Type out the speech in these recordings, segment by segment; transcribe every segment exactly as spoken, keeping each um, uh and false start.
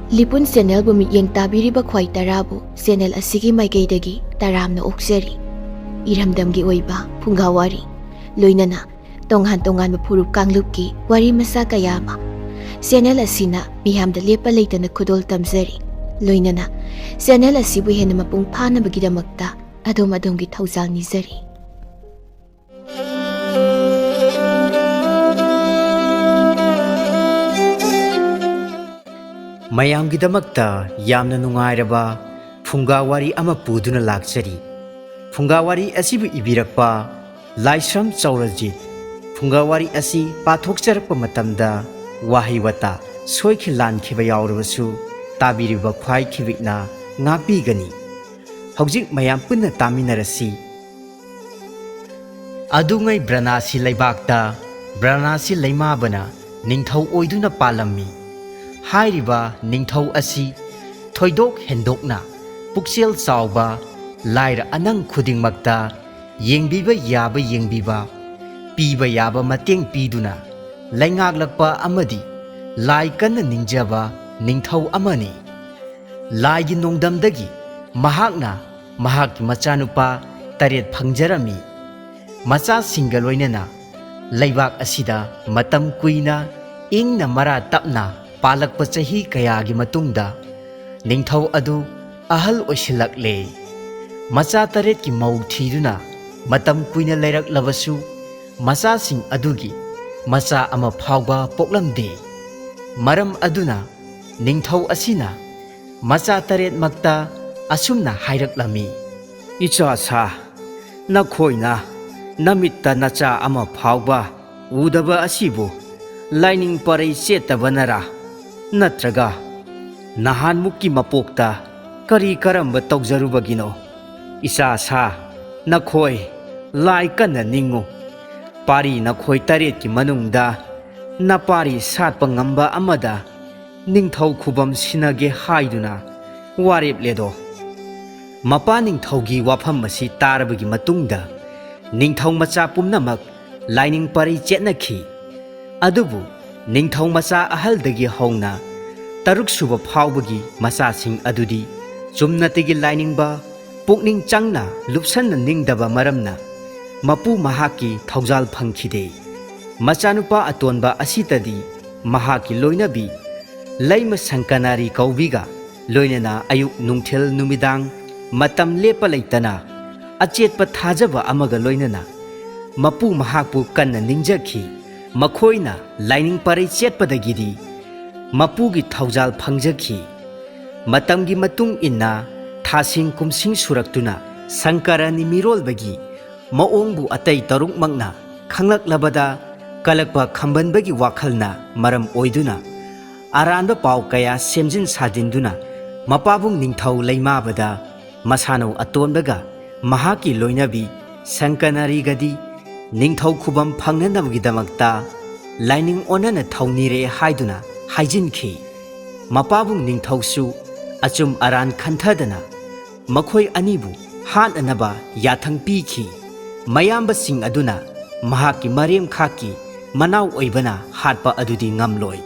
ꯂꯤꯄꯨꯟ ꯆꯦꯅꯦꯜꯕꯨ ꯃꯤꯠꯌꯦꯡ ꯇꯥꯕꯤꯔꯤꯕ ꯈ꯭ꯋꯥꯏ ꯇꯔꯥꯕꯨ ꯆꯦꯅꯦꯜ ꯑꯁꯤꯒꯤ ꯃꯥꯏꯀꯩꯗꯒꯤ ꯇꯔꯥꯝꯅ ꯑꯣꯛꯆꯔꯤ꯫ ꯏꯔꯝꯗꯝꯒꯤ ꯑꯣꯏꯕ ꯐꯨꯡꯒꯥ ꯋꯥꯔꯤ, ꯂꯣꯏꯅꯅ ꯇꯣꯉꯥꯟ ꯇꯣꯉꯥꯟꯕ ꯐꯨꯔꯨꯞ ꯀꯥꯡꯂꯨꯞꯀꯤ ꯋꯥꯔꯤ ꯃꯆꯥ ꯀꯌꯥ ꯑꯃ ꯆꯦꯅꯦꯜ ꯑꯁꯤꯅ ꯃꯤꯌꯥꯝꯗ ꯂꯦꯞꯄ ꯂꯩꯇꯅ ꯈꯨꯗꯣꯜ ꯇꯝꯖꯔꯤ꯫ ꯂꯣꯏꯅꯅ ꯆꯦꯅꯦꯜ ꯑꯁꯤꯕꯨ ꯍꯦꯟꯅ ꯃꯄꯨꯡ ꯐꯥꯅꯕꯒꯤꯗꯃꯛꯇ ꯑꯗꯣꯝ ꯑꯗꯣꯝꯒꯤ ꯊꯧꯖꯥꯜ ꯅꯤꯖꯔꯤ꯫ ꯃꯌꯥꯝꯒꯤꯗꯃꯛꯇ ꯌꯥꯝꯅ ꯅꯨꯡꯉꯥꯏꯔꯕ ꯐꯨꯡꯒꯥ ꯋꯥꯔꯤ ꯑꯃ ꯄꯨꯗꯨꯅ ꯂꯥꯛꯆꯔꯤ꯫ ꯐꯨꯡꯒꯥ ꯋꯥꯔꯤ ꯑꯁꯤꯕꯨ ꯏꯕꯤꯔꯛꯄ ꯂꯥꯏꯁ꯭ꯔꯝ ꯆꯧꯔꯖꯤꯠ꯫ ꯐꯨꯡꯒꯥ ꯋꯥꯔꯤ ꯑꯁꯤ ꯄꯥꯊꯣꯛꯆꯔꯛꯄ ꯃꯇꯝꯗ ꯋꯥꯍꯩ ꯋꯥꯇꯥ ꯁꯣꯏꯈꯤ ꯂꯥꯟꯈꯤꯕ ꯌꯥꯎꯔꯕꯁꯨ ꯇꯥꯕꯤꯔꯤꯕ ꯈ꯭ꯋꯥꯏ ꯈꯤꯕꯤꯛꯅ ꯉꯥꯛꯄꯤꯒꯅꯤ꯫ ꯍꯧꯖꯤꯛ ꯃꯌꯥꯝ ꯄꯨꯟꯅ ꯇꯥꯃꯤꯟꯅꯔꯁꯤ꯫ ꯑꯗꯨꯉꯩ ꯕ꯭ꯔꯅꯥꯁꯤ ꯂꯩꯕꯥꯛꯇ ꯕ꯭ꯔꯅꯥꯁꯤ ꯂꯩꯃꯥꯕꯅ ꯅꯤꯡꯊꯧ ꯑꯣꯏꯗꯨꯅ ꯄꯥꯜꯂꯝꯃꯤ꯫ ꯍꯥꯏꯔꯤꯕ ꯅꯤꯡꯊꯧ ꯑꯁꯤ ꯊꯣꯏꯗꯣꯛ ꯍꯦꯟꯗꯣꯛꯅ ꯄꯨꯛꯆꯦꯜ ꯆꯥꯎꯕ, ꯂꯥꯏꯔ ꯑꯅꯪ ꯈꯨꯗꯤꯡꯃꯛꯇ ꯌꯦꯡꯕꯤꯕ ꯌꯥꯕ ꯌꯦꯡꯕꯤꯕ, ꯄꯤꯕ ꯌꯥꯕ ꯃꯇꯦꯡ ꯄꯤꯗꯨꯅ ꯂꯩꯉꯥꯛꯂꯛꯄ ꯑꯃꯗꯤ ꯂꯥꯏ ꯀꯟꯅ ꯅꯤꯡꯖꯕ ꯅꯤꯡꯊꯧ ꯑꯃꯅꯤ꯫ ꯂꯥꯏꯒꯤ ꯅꯣꯡꯗꯝꯗꯒꯤ ꯃꯍꯥꯛꯅ ꯃꯍꯥꯛꯀꯤ ꯃꯆꯥꯅꯨꯄꯥ ꯇꯔꯦꯠ ꯐꯪꯖꯔꯝꯃꯤ꯫ ꯃꯆꯥꯁꯤꯡꯒ ꯂꯣꯏꯅꯅ ꯂꯩꯕꯥꯛ ꯑꯁꯤꯗ ꯃꯇꯝ ꯀꯨꯏꯅ ꯏꯪꯅ ꯃꯔꯥ ꯇꯞꯅ ꯄꯥꯜꯂꯛꯄ ꯆꯍꯤ ꯀꯌꯥꯒꯤ ꯃꯇꯨꯡꯗ ꯅꯤꯡꯊꯧ ꯑꯗꯨ ꯑꯍꯜ ꯑꯣꯏꯁꯤꯜꯂꯛꯂꯦ꯫ ꯃꯆꯥ ꯇꯔꯦꯠꯀꯤ ꯃꯧ ꯊꯤꯗꯨꯅ ꯃꯇꯝ ꯀꯨꯏꯅ ꯂꯩꯔꯛꯂꯕꯁꯨ ꯃꯆꯥꯁꯤꯡ ꯑꯗꯨꯒꯤ ꯃꯆꯥ ꯑꯃ ꯐꯥꯎꯕ ꯄꯣꯛꯂꯝꯗꯦ꯫ ꯃꯔꯝ ꯑꯗꯨꯅ ꯅꯤꯡꯊꯧ ꯑꯁꯤꯅ ꯃꯆꯥ ꯇꯔꯦꯠꯃꯛꯇ ꯑꯁꯨꯝꯅ ꯍꯥꯏꯔꯛꯂꯝꯃꯤ, "ꯏꯆꯥ ꯁꯥ, ꯅꯈꯣꯏꯅ ꯅꯃꯤꯠꯇ ꯅꯆꯥ ꯑꯃ ꯐꯥꯎꯕ ꯎꯗꯕ ꯑꯁꯤꯕꯨ ꯂꯥꯏꯅꯤꯡ ꯄꯔꯩ ꯆꯦꯠꯇꯕꯅꯔꯥ? ꯅꯠꯇ꯭ꯔꯒ ꯅꯍꯥꯟꯃꯨꯛꯀꯤ ꯃꯄꯣꯛꯇ ꯀꯔꯤ ꯀꯔꯝꯕ ꯇꯧꯖꯔꯨꯕꯒꯤꯅꯣ? ꯏꯆꯥ ꯁꯥ, ꯅꯈꯣꯏ ꯂꯥꯏ ꯀꯟꯅ ꯅꯤꯡꯉꯨ꯫ ꯄꯥꯔꯤ ꯅꯈꯣꯏ ꯇꯔꯦꯠꯀꯤ ꯃꯅꯨꯡꯗ ꯅꯄꯥꯔꯤ ꯁꯥꯠꯄ ꯉꯝꯕ ꯑꯃꯗ ꯅꯤꯡꯊꯧ ꯈꯨꯕꯝ ꯁꯤꯟꯅꯒꯦ ꯍꯥꯏꯗꯨꯅ ꯋꯥꯔꯦꯞ ꯂꯦꯗꯣ꯫" ꯃꯄꯥ ꯅꯤꯡꯊꯧꯒꯤ ꯋꯥꯐꯝ ꯑꯁꯤ ꯇꯥꯔꯕꯒꯤ ꯃꯇꯨꯡꯗ ꯅꯤꯡꯊꯧ ꯃꯆꯥ ꯄꯨꯝꯅꯃꯛ ꯂꯥꯏꯅꯤꯡ ꯄꯔꯩ ꯆꯦꯠꯅꯈꯤ꯫ ꯑꯗꯨꯕꯨ ꯅꯤꯡꯊꯧ ꯃꯆꯥ ꯑꯍꯜꯗꯒꯤ ꯍꯧꯅ ꯇꯔꯨꯛꯁꯨꯕ ꯐꯥꯎꯕꯒꯤ ꯃꯆꯥꯁꯤꯡ ꯑꯗꯨꯗꯤ ꯆꯨꯝꯅꯇꯒꯤ ꯂꯥꯏꯅꯤꯡꯕ, ꯄꯨꯛꯅꯤꯡ ꯆꯪꯅ ꯂꯨꯞꯁꯟꯅ ꯅꯤꯡꯗꯕ ꯃꯔꯝꯅ ꯃꯄꯨ ꯃꯍꯥꯛꯀꯤ ꯊꯧꯖꯥꯜ ꯐꯪꯈꯤꯗꯦ꯫ ꯃꯆꯥꯅꯨꯄꯥ ꯑꯇꯣꯟꯕ ꯑꯁꯤꯇꯗꯤ ꯃꯍꯥꯛꯀꯤ ꯂꯣꯏꯅꯕꯤ ꯂꯩꯃ ꯁꯪꯀꯅꯥꯔꯤ ꯀꯧꯕꯤꯒ ꯂꯣꯏꯅꯅ ꯑꯌꯨꯛ ꯅꯨꯡꯊꯤꯜ ꯅꯨꯃꯤꯗꯥꯡ ꯃꯇꯝ ꯂꯦꯞꯄ ꯂꯩꯇꯅ ꯑꯆꯦꯠꯄ ꯊꯥꯖꯕ ꯑꯃꯒ ꯂꯣꯏꯅꯅ ꯃꯄꯨ ꯃꯍꯥꯛꯄꯨ ꯀꯟꯅ ꯅꯤꯡꯖꯈꯤ꯫ ꯃꯈꯣꯏꯅ ꯂꯥꯏꯅꯤꯡ ꯄꯔꯩ ꯆꯦꯠꯄꯗꯒꯤꯗꯤ ꯃꯄꯨꯒꯤ ꯊꯧꯖꯥꯜ ꯐꯪꯖꯈꯤ꯫ ꯃꯇꯝꯒꯤ ꯃꯇꯨꯡ ꯏꯟꯅ ꯊꯥꯁꯤꯡ ꯀꯨꯝꯁꯤꯡ ꯁꯨꯔꯛꯇꯨꯅ ꯁꯪꯀꯔꯅꯤ ꯃꯤꯔꯣꯜꯕꯒꯤ ꯃꯑꯣꯡꯕꯨ ꯑꯇꯩ ꯇꯔꯨꯛꯃꯛꯅ ꯈꯪꯂꯛꯂꯕꯗ ꯀꯂꯛꯄ ꯈꯝꯕꯟꯕꯒꯤ ꯋꯥꯈꯜꯅ ꯃꯔꯝ ꯑꯣꯏꯗꯨꯅ ꯑꯔꯥꯟꯕ ꯄꯥꯎ ꯀꯌꯥ ꯁꯦꯝꯖꯤꯟ ꯁꯥꯖꯤꯟꯗꯨꯅ ꯃꯄꯥꯕꯨꯡ ꯅꯤꯡꯊꯧ ꯂꯩꯃꯥꯕꯗ ꯃꯁꯥꯅꯧ ꯑꯇꯣꯟꯕꯒ ꯃꯍꯥꯛꯀꯤ ꯂꯣꯏꯅꯕꯤ ꯁꯪꯀꯅꯔꯤꯒꯗꯤ ꯅꯤꯡꯊꯧ ꯈꯨꯕꯝ ꯐꯪꯅꯅꯕꯒꯤꯗꯃꯛꯇ ꯂꯥꯏꯅꯤꯡ ꯑꯣꯟꯅꯅ ꯊꯧꯅꯤꯔꯦ ꯍꯥꯏꯗꯨꯅ ꯍꯥꯏꯖꯤꯟꯈꯤ꯫ ꯃꯄꯥꯕꯨꯡ ꯅꯤꯡꯊꯧꯁꯨ ꯑꯆꯨꯝ ꯑꯔꯥꯟ ꯈꯟꯊꯗꯅ ꯃꯈꯣꯏ ꯑꯅꯤꯕꯨ ꯍꯥꯠꯅꯅꯕ ꯌꯥꯊꯪ ꯄꯤꯈꯤ꯫ ꯃꯌꯥꯝꯕꯁꯤꯡ ꯑꯗꯨꯅ ꯃꯍꯥꯛꯀꯤ ꯃꯔꯦꯝꯈꯥꯛꯀꯤ ꯃꯅꯥꯎ ꯑꯣꯏꯕꯅ ꯍꯥꯠꯄ ꯑꯗꯨꯗꯤ ꯉꯝꯂꯣꯏ꯫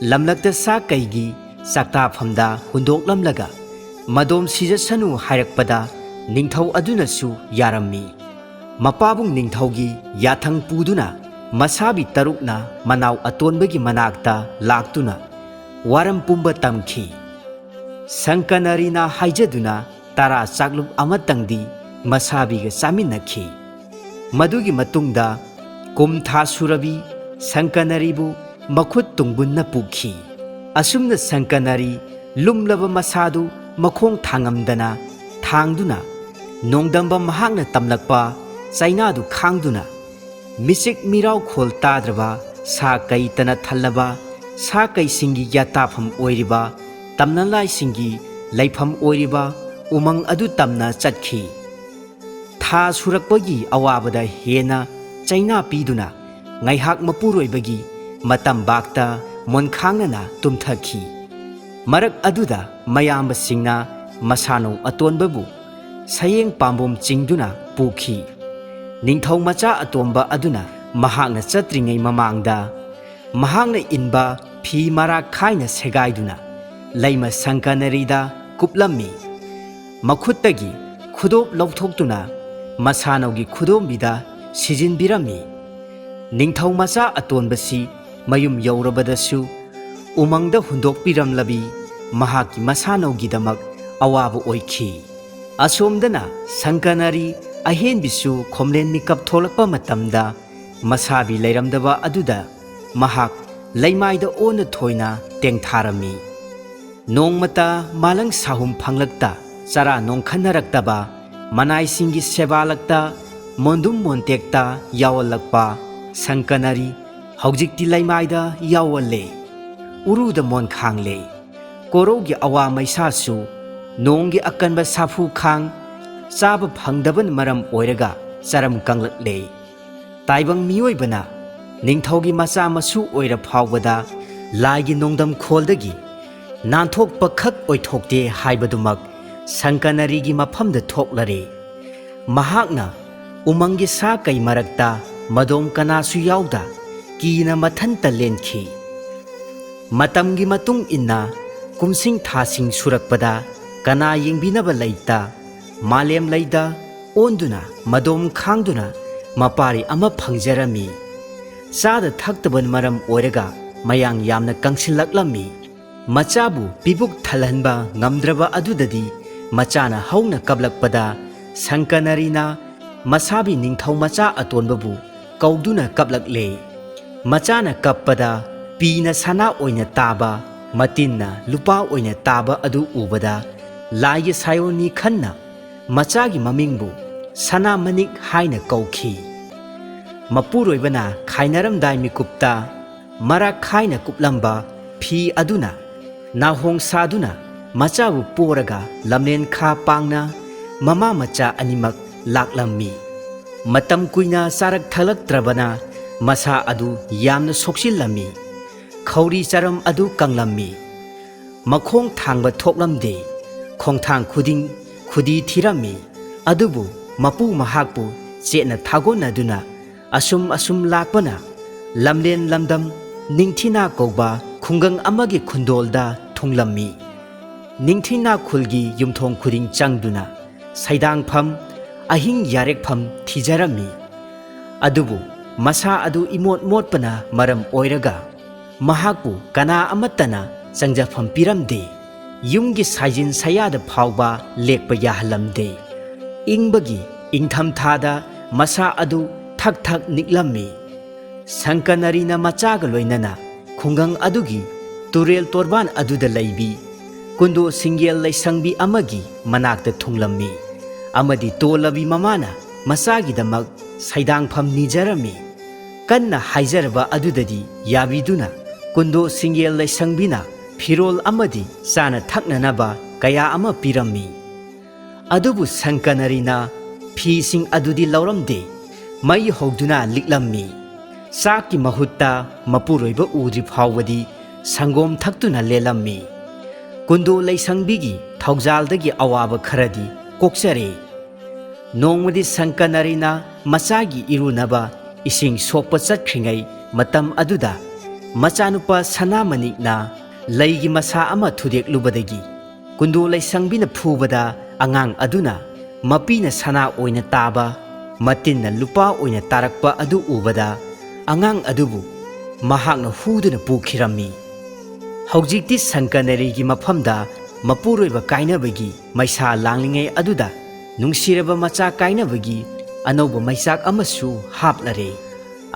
ꯂꯝꯂꯛꯇ ꯁꯥ ꯀꯩꯒꯤ ꯆꯥꯛꯇꯥꯐꯝꯗ ꯍꯨꯟꯗꯣꯛꯂꯝꯂꯒ ꯃꯗꯣꯝ ꯁꯤꯖꯁꯅꯨ ꯍꯥꯏꯔꯛꯄꯗ ꯅꯤꯡꯊꯧ ꯑꯗꯨꯅꯁꯨ ꯌꯥꯔꯝꯃꯤ꯫ ꯃꯄꯥꯕꯨꯡ ꯅꯤꯡꯊꯧꯒꯤ ꯌꯥꯊꯪ ꯄꯨꯗꯨꯅ ꯃꯁꯥꯕꯤ ꯇꯔꯨꯛꯅ ꯃꯅꯥꯎ ꯑꯇꯣꯟꯕꯒꯤ ꯃꯅꯥꯛꯇ ꯂꯥꯛꯇꯨꯅ ꯋꯥꯔꯝ ꯄꯨꯝꯕ ꯇꯝꯈꯤ꯫ ꯁꯪꯀꯅꯔꯤꯅ ꯍꯥꯏꯖꯗꯨꯅ ꯇꯔꯥ ꯆꯥꯛꯂꯨꯞ ꯑꯃꯇꯪꯗꯤ ꯃꯁꯥꯕꯤꯒ ꯆꯥꯃꯤꯟꯅꯈꯤ꯫ ꯃꯗꯨꯒꯤ ꯃꯇꯨꯡꯗ ꯀꯨꯝ ꯊꯥ ꯁꯨꯔꯕꯤ ꯁꯪꯀꯅꯔꯤꯕꯨ ꯃꯈꯨꯠ ꯇꯨꯡꯕꯨꯟꯅ ꯄꯨꯈꯤ꯫ ꯑꯁꯨꯝꯅ ꯁꯪꯀꯅꯔꯤ ꯂꯨꯝꯂꯕ ꯃꯁꯥꯗꯨ ꯃꯈꯣꯡ ꯊꯥꯡꯉꯝꯗꯅ ꯊꯥꯡꯗꯨꯅ ꯅꯣꯡꯗꯝꯕ ꯃꯍꯥꯛꯅ ꯇꯝꯂꯛꯄ ꯆꯩꯅꯥꯗꯨ ꯈꯥꯡꯗꯨꯅ ꯃꯤꯆꯤꯛ ꯃꯤꯔꯥꯎꯈꯣꯜ ꯇꯥꯗ꯭ꯔꯕ ꯁꯥ ꯀꯩꯇꯅ ꯊꯜꯂꯕ ꯁꯥ ꯀꯩꯁꯤꯡꯒꯤ ꯌꯥꯇꯥꯐꯝ ꯑꯣꯏꯔꯤꯕ ꯇꯝꯅꯂꯥꯏꯁꯤꯡꯒꯤ ꯂꯩꯐꯝ ꯑꯣꯏꯔꯤꯕ ꯎꯃꯪ ꯑꯗꯨ ꯇꯝꯅ ꯆꯠꯈꯤ꯫ ꯊꯥ ꯁꯨꯔꯛꯄꯒꯤ ꯑꯋꯥꯕꯗ ꯍꯦꯟꯅ ꯆꯩꯅꯥ ꯄꯤꯗꯨꯅ ꯉꯥꯏꯍꯥꯛ ꯃꯄꯨꯔꯣꯏꯕꯒꯤ ꯃꯇꯝ ꯕꯥꯛꯇ ꯃꯣꯟꯈꯥꯡꯅꯅ ꯇꯨꯝꯊꯈꯤ꯫ ꯃꯔꯛ ꯑꯗꯨꯗ ꯃꯌꯥꯝꯕꯁꯤꯡꯅ ꯃꯁꯥꯅꯧ ꯑꯇꯣꯟꯕꯕꯨ ꯁꯌꯦꯡ ꯄꯥꯝꯕꯣꯝ ꯆꯤꯡꯗꯨꯅ ꯄꯨꯈꯤ꯫ ꯅꯤꯡꯊꯧ ꯃꯆꯥ ꯑꯇꯣꯝꯕ ꯑꯗꯨꯅ ꯃꯍꯥꯛꯅ ꯆꯠꯇ꯭ꯔꯤꯉꯩ ꯃꯃꯥꯡꯗ ꯃꯍꯥꯛꯅ ꯏꯟꯕ ꯐꯤ ꯃꯔꯥꯛ ꯈꯥꯏꯅ ꯁꯦꯒꯥꯏꯗꯨꯅ ꯂꯩꯃ ꯁꯪꯀꯅꯔꯤꯗ ꯀꯨꯞꯂꯝꯃꯤ꯫ ꯃꯈꯨꯠꯇꯒꯤ ꯈꯨꯗꯣꯞ ꯂꯧꯊꯣꯛꯇꯨꯅ ꯃꯁꯥꯅꯧꯒꯤ ꯈꯨꯗꯣꯝꯕꯤꯗ ꯁꯤꯖꯤꯟꯕꯤꯔꯝꯃꯤ꯫ ꯅꯤꯡꯊꯧ ꯃꯆꯥ ꯑꯇꯣꯟꯕꯁꯤ ꯃꯌꯨꯝ ꯌꯧꯔꯕꯗꯁꯨ ꯎꯃꯪꯗ ꯍꯨꯟꯗꯣꯛꯄꯤꯔꯝꯂꯕꯤ ꯃꯍꯥꯛꯀꯤ ꯃꯁꯥꯅꯧꯒꯤꯗꯃꯛ ꯑꯋꯥꯕ ꯑꯣꯏꯈꯤ꯫ ꯑꯁꯣꯝꯗꯅ ꯁꯪꯀꯅꯔꯤ ꯑꯍꯦꯟꯕꯤꯁꯨ ꯈꯣꯝꯂꯦꯟ ꯃꯤꯀꯞ ꯊꯣꯛꯂꯛꯄ ꯃꯇꯝꯗ ꯃꯁꯥꯕꯤ ꯂꯩꯔꯝꯗꯕ ꯑꯗꯨꯗ ꯃꯍꯥꯛ ꯂꯩꯃꯥꯏꯗ ꯑꯣꯟꯅ ꯊꯣꯏꯅ ꯇꯦꯡꯊꯥꯔꯝꯃꯤ꯫ ꯅꯣꯡꯃꯇ ꯃꯥꯂꯪ ꯁꯥꯍꯨꯝ ꯐꯪꯂꯛꯇ ꯆꯔꯥ ꯅꯣꯡꯈꯟꯅꯔꯛꯇꯕ, ꯃꯅꯥꯏꯁꯤꯡꯒꯤ ꯁꯦꯕꯥꯂꯛꯇ ꯃꯣꯟꯗꯨꯝ ꯃꯣꯟꯇꯦꯛꯇ ꯌꯥꯎꯍꯜꯂꯛꯄ ꯁꯪꯀꯅꯔꯤ ꯍꯧꯖꯤꯛꯇꯤ ꯂꯩꯃꯥꯏꯗ ꯌꯥꯎꯍꯜꯂꯦ꯫ ꯎꯔꯨꯗ ꯃꯣꯟꯈꯥꯡꯂꯦ꯫ ꯀꯣꯔꯧꯒꯤ ꯑꯋꯥ ꯃꯩꯁꯥꯁꯨ ꯅꯣꯡꯒꯤ ꯑꯀꯟꯕ ꯁꯥꯐꯨ ꯈꯥꯡ ꯆꯥꯕ ꯐꯪꯗꯕꯅ ꯃꯔꯝ ꯑꯣꯏꯔꯒ ꯆꯔꯝ ꯀꯪꯂꯛꯂꯦ꯫ ꯇꯥꯏꯕꯪ ꯃꯤꯑꯣꯏꯕꯅ ꯅꯤꯡꯊꯧꯒꯤ ꯃꯆꯥ ꯃꯁꯨ ꯑꯣꯏꯔ ꯐꯥꯎꯕꯗ ꯂꯥꯏꯒꯤ ꯅꯣꯡꯗꯝ ꯈꯣꯜꯗꯒꯤ ꯅꯥꯟꯊꯣꯛꯄ ꯈꯛ ꯑꯣꯏꯊꯣꯛꯇꯦ ꯍꯥꯏꯕꯗꯨꯃꯛ ꯁꯪꯀꯅꯔꯤꯒꯤ ꯃꯐꯝꯗ ꯊꯣꯛꯂꯔꯦ꯫ ꯃꯍꯥꯛꯅ ꯎꯃꯪꯒꯤ ꯁꯥ ꯀꯩ ꯃꯔꯛꯇ ꯃꯗꯣꯝ ꯀꯅꯥꯁꯨ ꯌꯥꯎꯗ ꯀꯤꯅ ꯃꯊꯟꯇ ꯂꯦꯟꯈꯤ꯫ ꯃꯇꯝꯒꯤ ꯃꯇꯨꯡ ꯏꯟꯅ ꯀꯨꯝꯁꯤꯡ ꯊꯥꯁꯤꯡ ꯁꯨꯔꯛꯄꯗ ꯀꯅꯥ ꯌꯦꯡꯕꯤꯅꯕ ꯂꯩꯇ ꯃꯥꯂꯦꯝ ꯂꯩꯗ ꯑꯣꯟꯗꯨꯅ ꯃꯗꯣꯝ ꯈꯥꯡꯗꯨꯅ ꯃꯄꯥꯔꯤ ꯑꯃ ꯐꯪꯖꯔꯝꯃꯤ꯫ ꯆꯥꯗ ꯊꯛꯇꯕꯅ ꯃꯔꯝ ꯑꯣꯏꯔꯒ ꯃꯌꯥꯡ ꯌꯥꯝꯅ ꯀꯪꯁꯤꯜꯂꯛꯂꯝꯃꯤ꯫ ꯃꯆꯥꯕꯨ ꯄꯤꯕꯨꯛ ꯊꯜꯍꯟꯕ ꯉꯝꯗ꯭ꯔꯕ ꯑꯗꯨꯗꯗꯤ ꯃꯆꯥꯅ ꯍꯧꯅ ꯀꯞꯂꯛꯄꯗ ꯁꯪꯀꯅꯔꯤꯅ ꯃꯁꯥꯕꯤ ꯅꯤꯡꯊꯧ ꯃꯆꯥ ꯑꯇꯣꯟꯕꯕꯨ ꯀꯧꯗꯨꯅ ꯀꯞꯂꯛꯂꯦ꯫ ꯃꯆꯥꯅ ꯀꯞꯄꯗ ꯄꯤꯅ ꯁꯅꯥ ꯑꯣꯏꯅ ꯇꯥꯕ, ꯃꯇꯤꯟꯅ ꯂꯨꯄꯥ ꯑꯣꯏꯅ ꯇꯥꯕ ꯑꯗꯨ ꯎꯕꯗ ꯂꯥꯏꯒꯤ ꯁꯥꯏꯑꯣꯟꯅꯤ ꯈꯟꯅ ꯃꯆꯥꯒꯤ ꯃꯃꯤꯡꯕꯨ ꯁꯅꯥ ꯃꯅꯤꯛ ꯍꯥꯏꯅ ꯀꯧꯈꯤ꯫ ꯃꯄꯨꯔꯣꯏꯕꯅ ꯈꯥꯏꯅꯔꯝꯗꯥꯏ ꯃꯤꯀꯨꯞꯇ ꯃꯔꯥꯛ ꯈꯥꯏꯅ ꯀꯨꯞꯂꯝꯕ ꯐꯤ ꯑꯗꯨꯅ ꯅꯥꯍꯣꯡ ꯁꯥꯗꯨꯅ ꯃꯆꯥꯕꯨ ꯄꯣꯔꯒ ꯂꯝꯂꯦꯟ ꯈꯥ ꯄꯥꯡꯅ ꯃꯃꯥ ꯃꯆꯥ ꯑꯅꯤꯃꯛ ꯂꯥꯛꯂꯝꯃꯤ꯫ ꯃꯇꯝ ꯀꯨꯏꯅ ꯆꯥꯔꯛ ꯊꯛꯂꯛꯇ꯭ꯔꯕꯅ ꯃꯁꯥ ꯑꯗꯨ ꯌꯥꯝꯅ ꯁꯣꯛꯆꯤꯜꯂꯝꯃꯤ꯫ ꯈꯧꯔꯤ ꯆꯔꯝ ꯑꯗꯨ ꯀꯪꯂꯝꯃꯤ꯫ ꯃꯈꯣꯡ ꯊꯥꯡꯕ ꯊꯣꯛꯂꯝꯗꯦ꯫ ꯈꯣꯡꯊꯥꯡ ꯈꯨꯗꯤꯡ ꯈꯨꯗꯤ ꯊꯤꯔꯝꯃꯤ꯫ ꯑꯗꯨꯕꯨ ꯃꯄꯨ ꯃꯍꯥꯛꯄꯨ ꯆꯦꯠꯅ ꯊꯥꯒꯣꯟꯅꯗꯨꯅ ꯑꯁꯨꯝ ꯑꯁꯨꯝ ꯂꯥꯛꯄꯅ ꯂꯝꯂꯦꯟ ꯂꯝꯗꯝ ꯅꯤꯡꯊꯤꯅꯥ ꯀꯧꯕ ꯈꯨꯡꯒꯪ ꯑꯃꯒꯤ ꯈꯨꯟꯗꯣꯜꯗ ꯊꯨꯡꯂꯝꯃꯤ꯫ ꯅꯤꯡꯊꯤꯅꯥ ꯈꯨꯜꯒꯤ ꯌꯨꯝꯊꯣꯡ ꯈꯨꯗꯤꯡ ꯆꯪꯗꯨꯅ ꯁꯩꯗꯥꯡꯐꯝ, ꯑꯍꯤꯡ ꯌꯥꯔꯦꯛꯐꯝ ꯊꯤꯖꯔꯝꯃꯤ꯫ ꯑꯗꯨꯕꯨ ꯃꯁꯥ ꯑꯗꯨ ꯏꯃꯣꯠ ꯃꯣꯠꯄꯅ ꯃꯔꯝ ꯑꯣꯏꯔꯒ ꯃꯍꯥꯛꯄꯨ ꯀꯅꯥ ꯑꯃꯠꯇꯅ ꯆꯪꯖꯐꯝ ꯄꯤꯔꯝꯗꯦ꯫ ꯌꯨꯝꯒꯤ ꯁꯥꯏꯖꯤꯟ ꯁꯌꯥꯗ ꯐꯥꯎꯕ ꯂꯦꯛꯄ ꯌꯥꯍꯜꯂꯝꯗꯦ꯫ ꯏꯪꯕꯒꯤ ꯏꯪꯊꯝꯊꯥꯗ ꯃꯁꯥ ꯑꯗꯨ ꯊꯛ ꯊꯛ ꯅꯤꯛꯂꯝꯃꯤ꯫ ꯁꯪꯀꯅꯔꯤꯅ ꯃꯆꯥꯒ ꯂꯣꯏꯅꯅ ꯈꯨꯡꯒꯪ ꯑꯗꯨꯒꯤ ꯇꯨꯔꯦꯜ ꯇꯣꯔꯕꯥꯟ ꯑꯗꯨꯗ ꯂꯩꯕꯤ ꯀꯨꯟꯗꯣ ꯁꯤꯡꯒꯦꯜ ꯂꯩꯁꯪꯕꯤ ꯑꯃꯒꯤ ꯃꯅꯥꯛꯇ ꯊꯨꯡꯂꯝꯃꯤ ꯑꯃꯗꯤ ꯇꯣꯜꯂꯕꯤ ꯃꯃꯥꯅ ꯃꯆꯥꯒꯤꯗꯃꯛ ꯁꯩꯗꯥꯡꯐꯝ ꯅꯤꯖꯔꯝꯃꯤ꯫ ꯀꯟꯅ ꯍꯥꯏꯖꯔꯕ ꯑꯗꯨꯗꯗꯤ ꯌꯥꯕꯤꯗꯨꯅ ꯀꯨꯟꯗꯣ ꯁꯤꯡꯒꯦꯜ ꯂꯩꯁꯪꯕꯤꯅ ꯐꯤꯔꯣꯜ ꯑꯃꯗꯤ ꯆꯥꯅ ꯊꯛꯅꯅꯕ ꯀꯌꯥ ꯑꯃ ꯄꯤꯔꯝꯃꯤ꯫ ꯑꯗꯨꯕꯨ ꯁꯪꯀꯅꯔꯤꯅ ꯐꯤꯁꯤꯡ ꯑꯗꯨꯗꯤ ꯂꯧꯔꯝꯗꯦ꯫ ꯃꯩ ꯍꯧꯗꯨꯅ ꯂꯤꯛꯂꯝꯃꯤ꯫ ꯆꯥꯛꯀꯤ ꯃꯍꯨꯠꯇ ꯃꯄꯨꯔꯣꯏꯕ ꯎꯗ꯭ꯔꯤ ꯐꯥꯎꯕꯗꯤ ꯁꯪꯒꯣꯝ ꯊꯛꯇꯨꯅ ꯂꯦꯜꯂꯝꯃꯤ꯫ ꯀꯨꯟꯗꯣ ꯂꯩꯁꯪꯕꯤꯒꯤ ꯊꯧꯖꯥꯜꯗꯒꯤ ꯑꯋꯥꯕ ꯈꯔꯗꯤ ꯀꯣꯛꯆꯔꯦ꯫ ꯅꯣꯡꯃꯗꯤ ꯁꯪꯀꯅꯔꯤꯅ ꯃꯆꯥꯒꯤ ꯏꯔꯨꯅꯕ ꯏꯁꯤꯡ ꯁꯣꯛꯄ ꯆꯠꯈ꯭ꯔꯤꯉꯩ ꯃꯇꯝ ꯑꯗꯨꯗ ꯃꯆꯥꯅꯨꯄꯥ ꯁꯅꯥꯃꯅꯤꯛꯅ ꯂꯩꯒꯤ ꯃꯁꯥ ꯑꯃ ꯊꯨꯗꯦꯛꯂꯨꯕꯗꯒꯤ ꯀꯨꯟꯗꯣ ꯂꯩꯁꯪꯕꯤꯅ ꯐꯨꯕꯗ ꯑꯉꯥꯡ ꯑꯗꯨꯅ ꯃꯄꯤꯅ ꯁꯅꯥ ꯑꯣꯏꯅ ꯇꯥꯕ, ꯃꯇꯤꯟꯅ ꯂꯨꯄꯥ ꯑꯣꯏꯅ ꯇꯥꯔꯛꯄ ꯑꯗꯨ ꯎꯕꯗ ꯑꯉꯥꯡ ꯑꯗꯨꯕꯨ ꯃꯍꯥꯛꯅ ꯍꯨꯗꯨꯅ ꯄꯨꯈꯤꯔꯝꯃꯤ꯫ ꯍꯧꯖꯤꯛꯇꯤ ꯁꯪꯀꯅꯔꯤꯒꯤ ꯃꯐꯝꯗ ꯃꯄꯨꯔꯣꯏꯕ ꯀꯥꯏꯅꯕꯒꯤ ꯃꯩꯁꯥ ꯂꯥꯡꯂꯤꯉꯩ ꯑꯗꯨꯗ ꯅꯨꯡꯁꯤꯔꯕ ꯃꯆꯥ ꯀꯥꯏꯅꯕꯒꯤ ꯑꯅꯧꯕ ꯃꯩꯆꯥꯛ ꯑꯃꯁꯨ ꯍꯥꯞꯂꯔꯦ꯫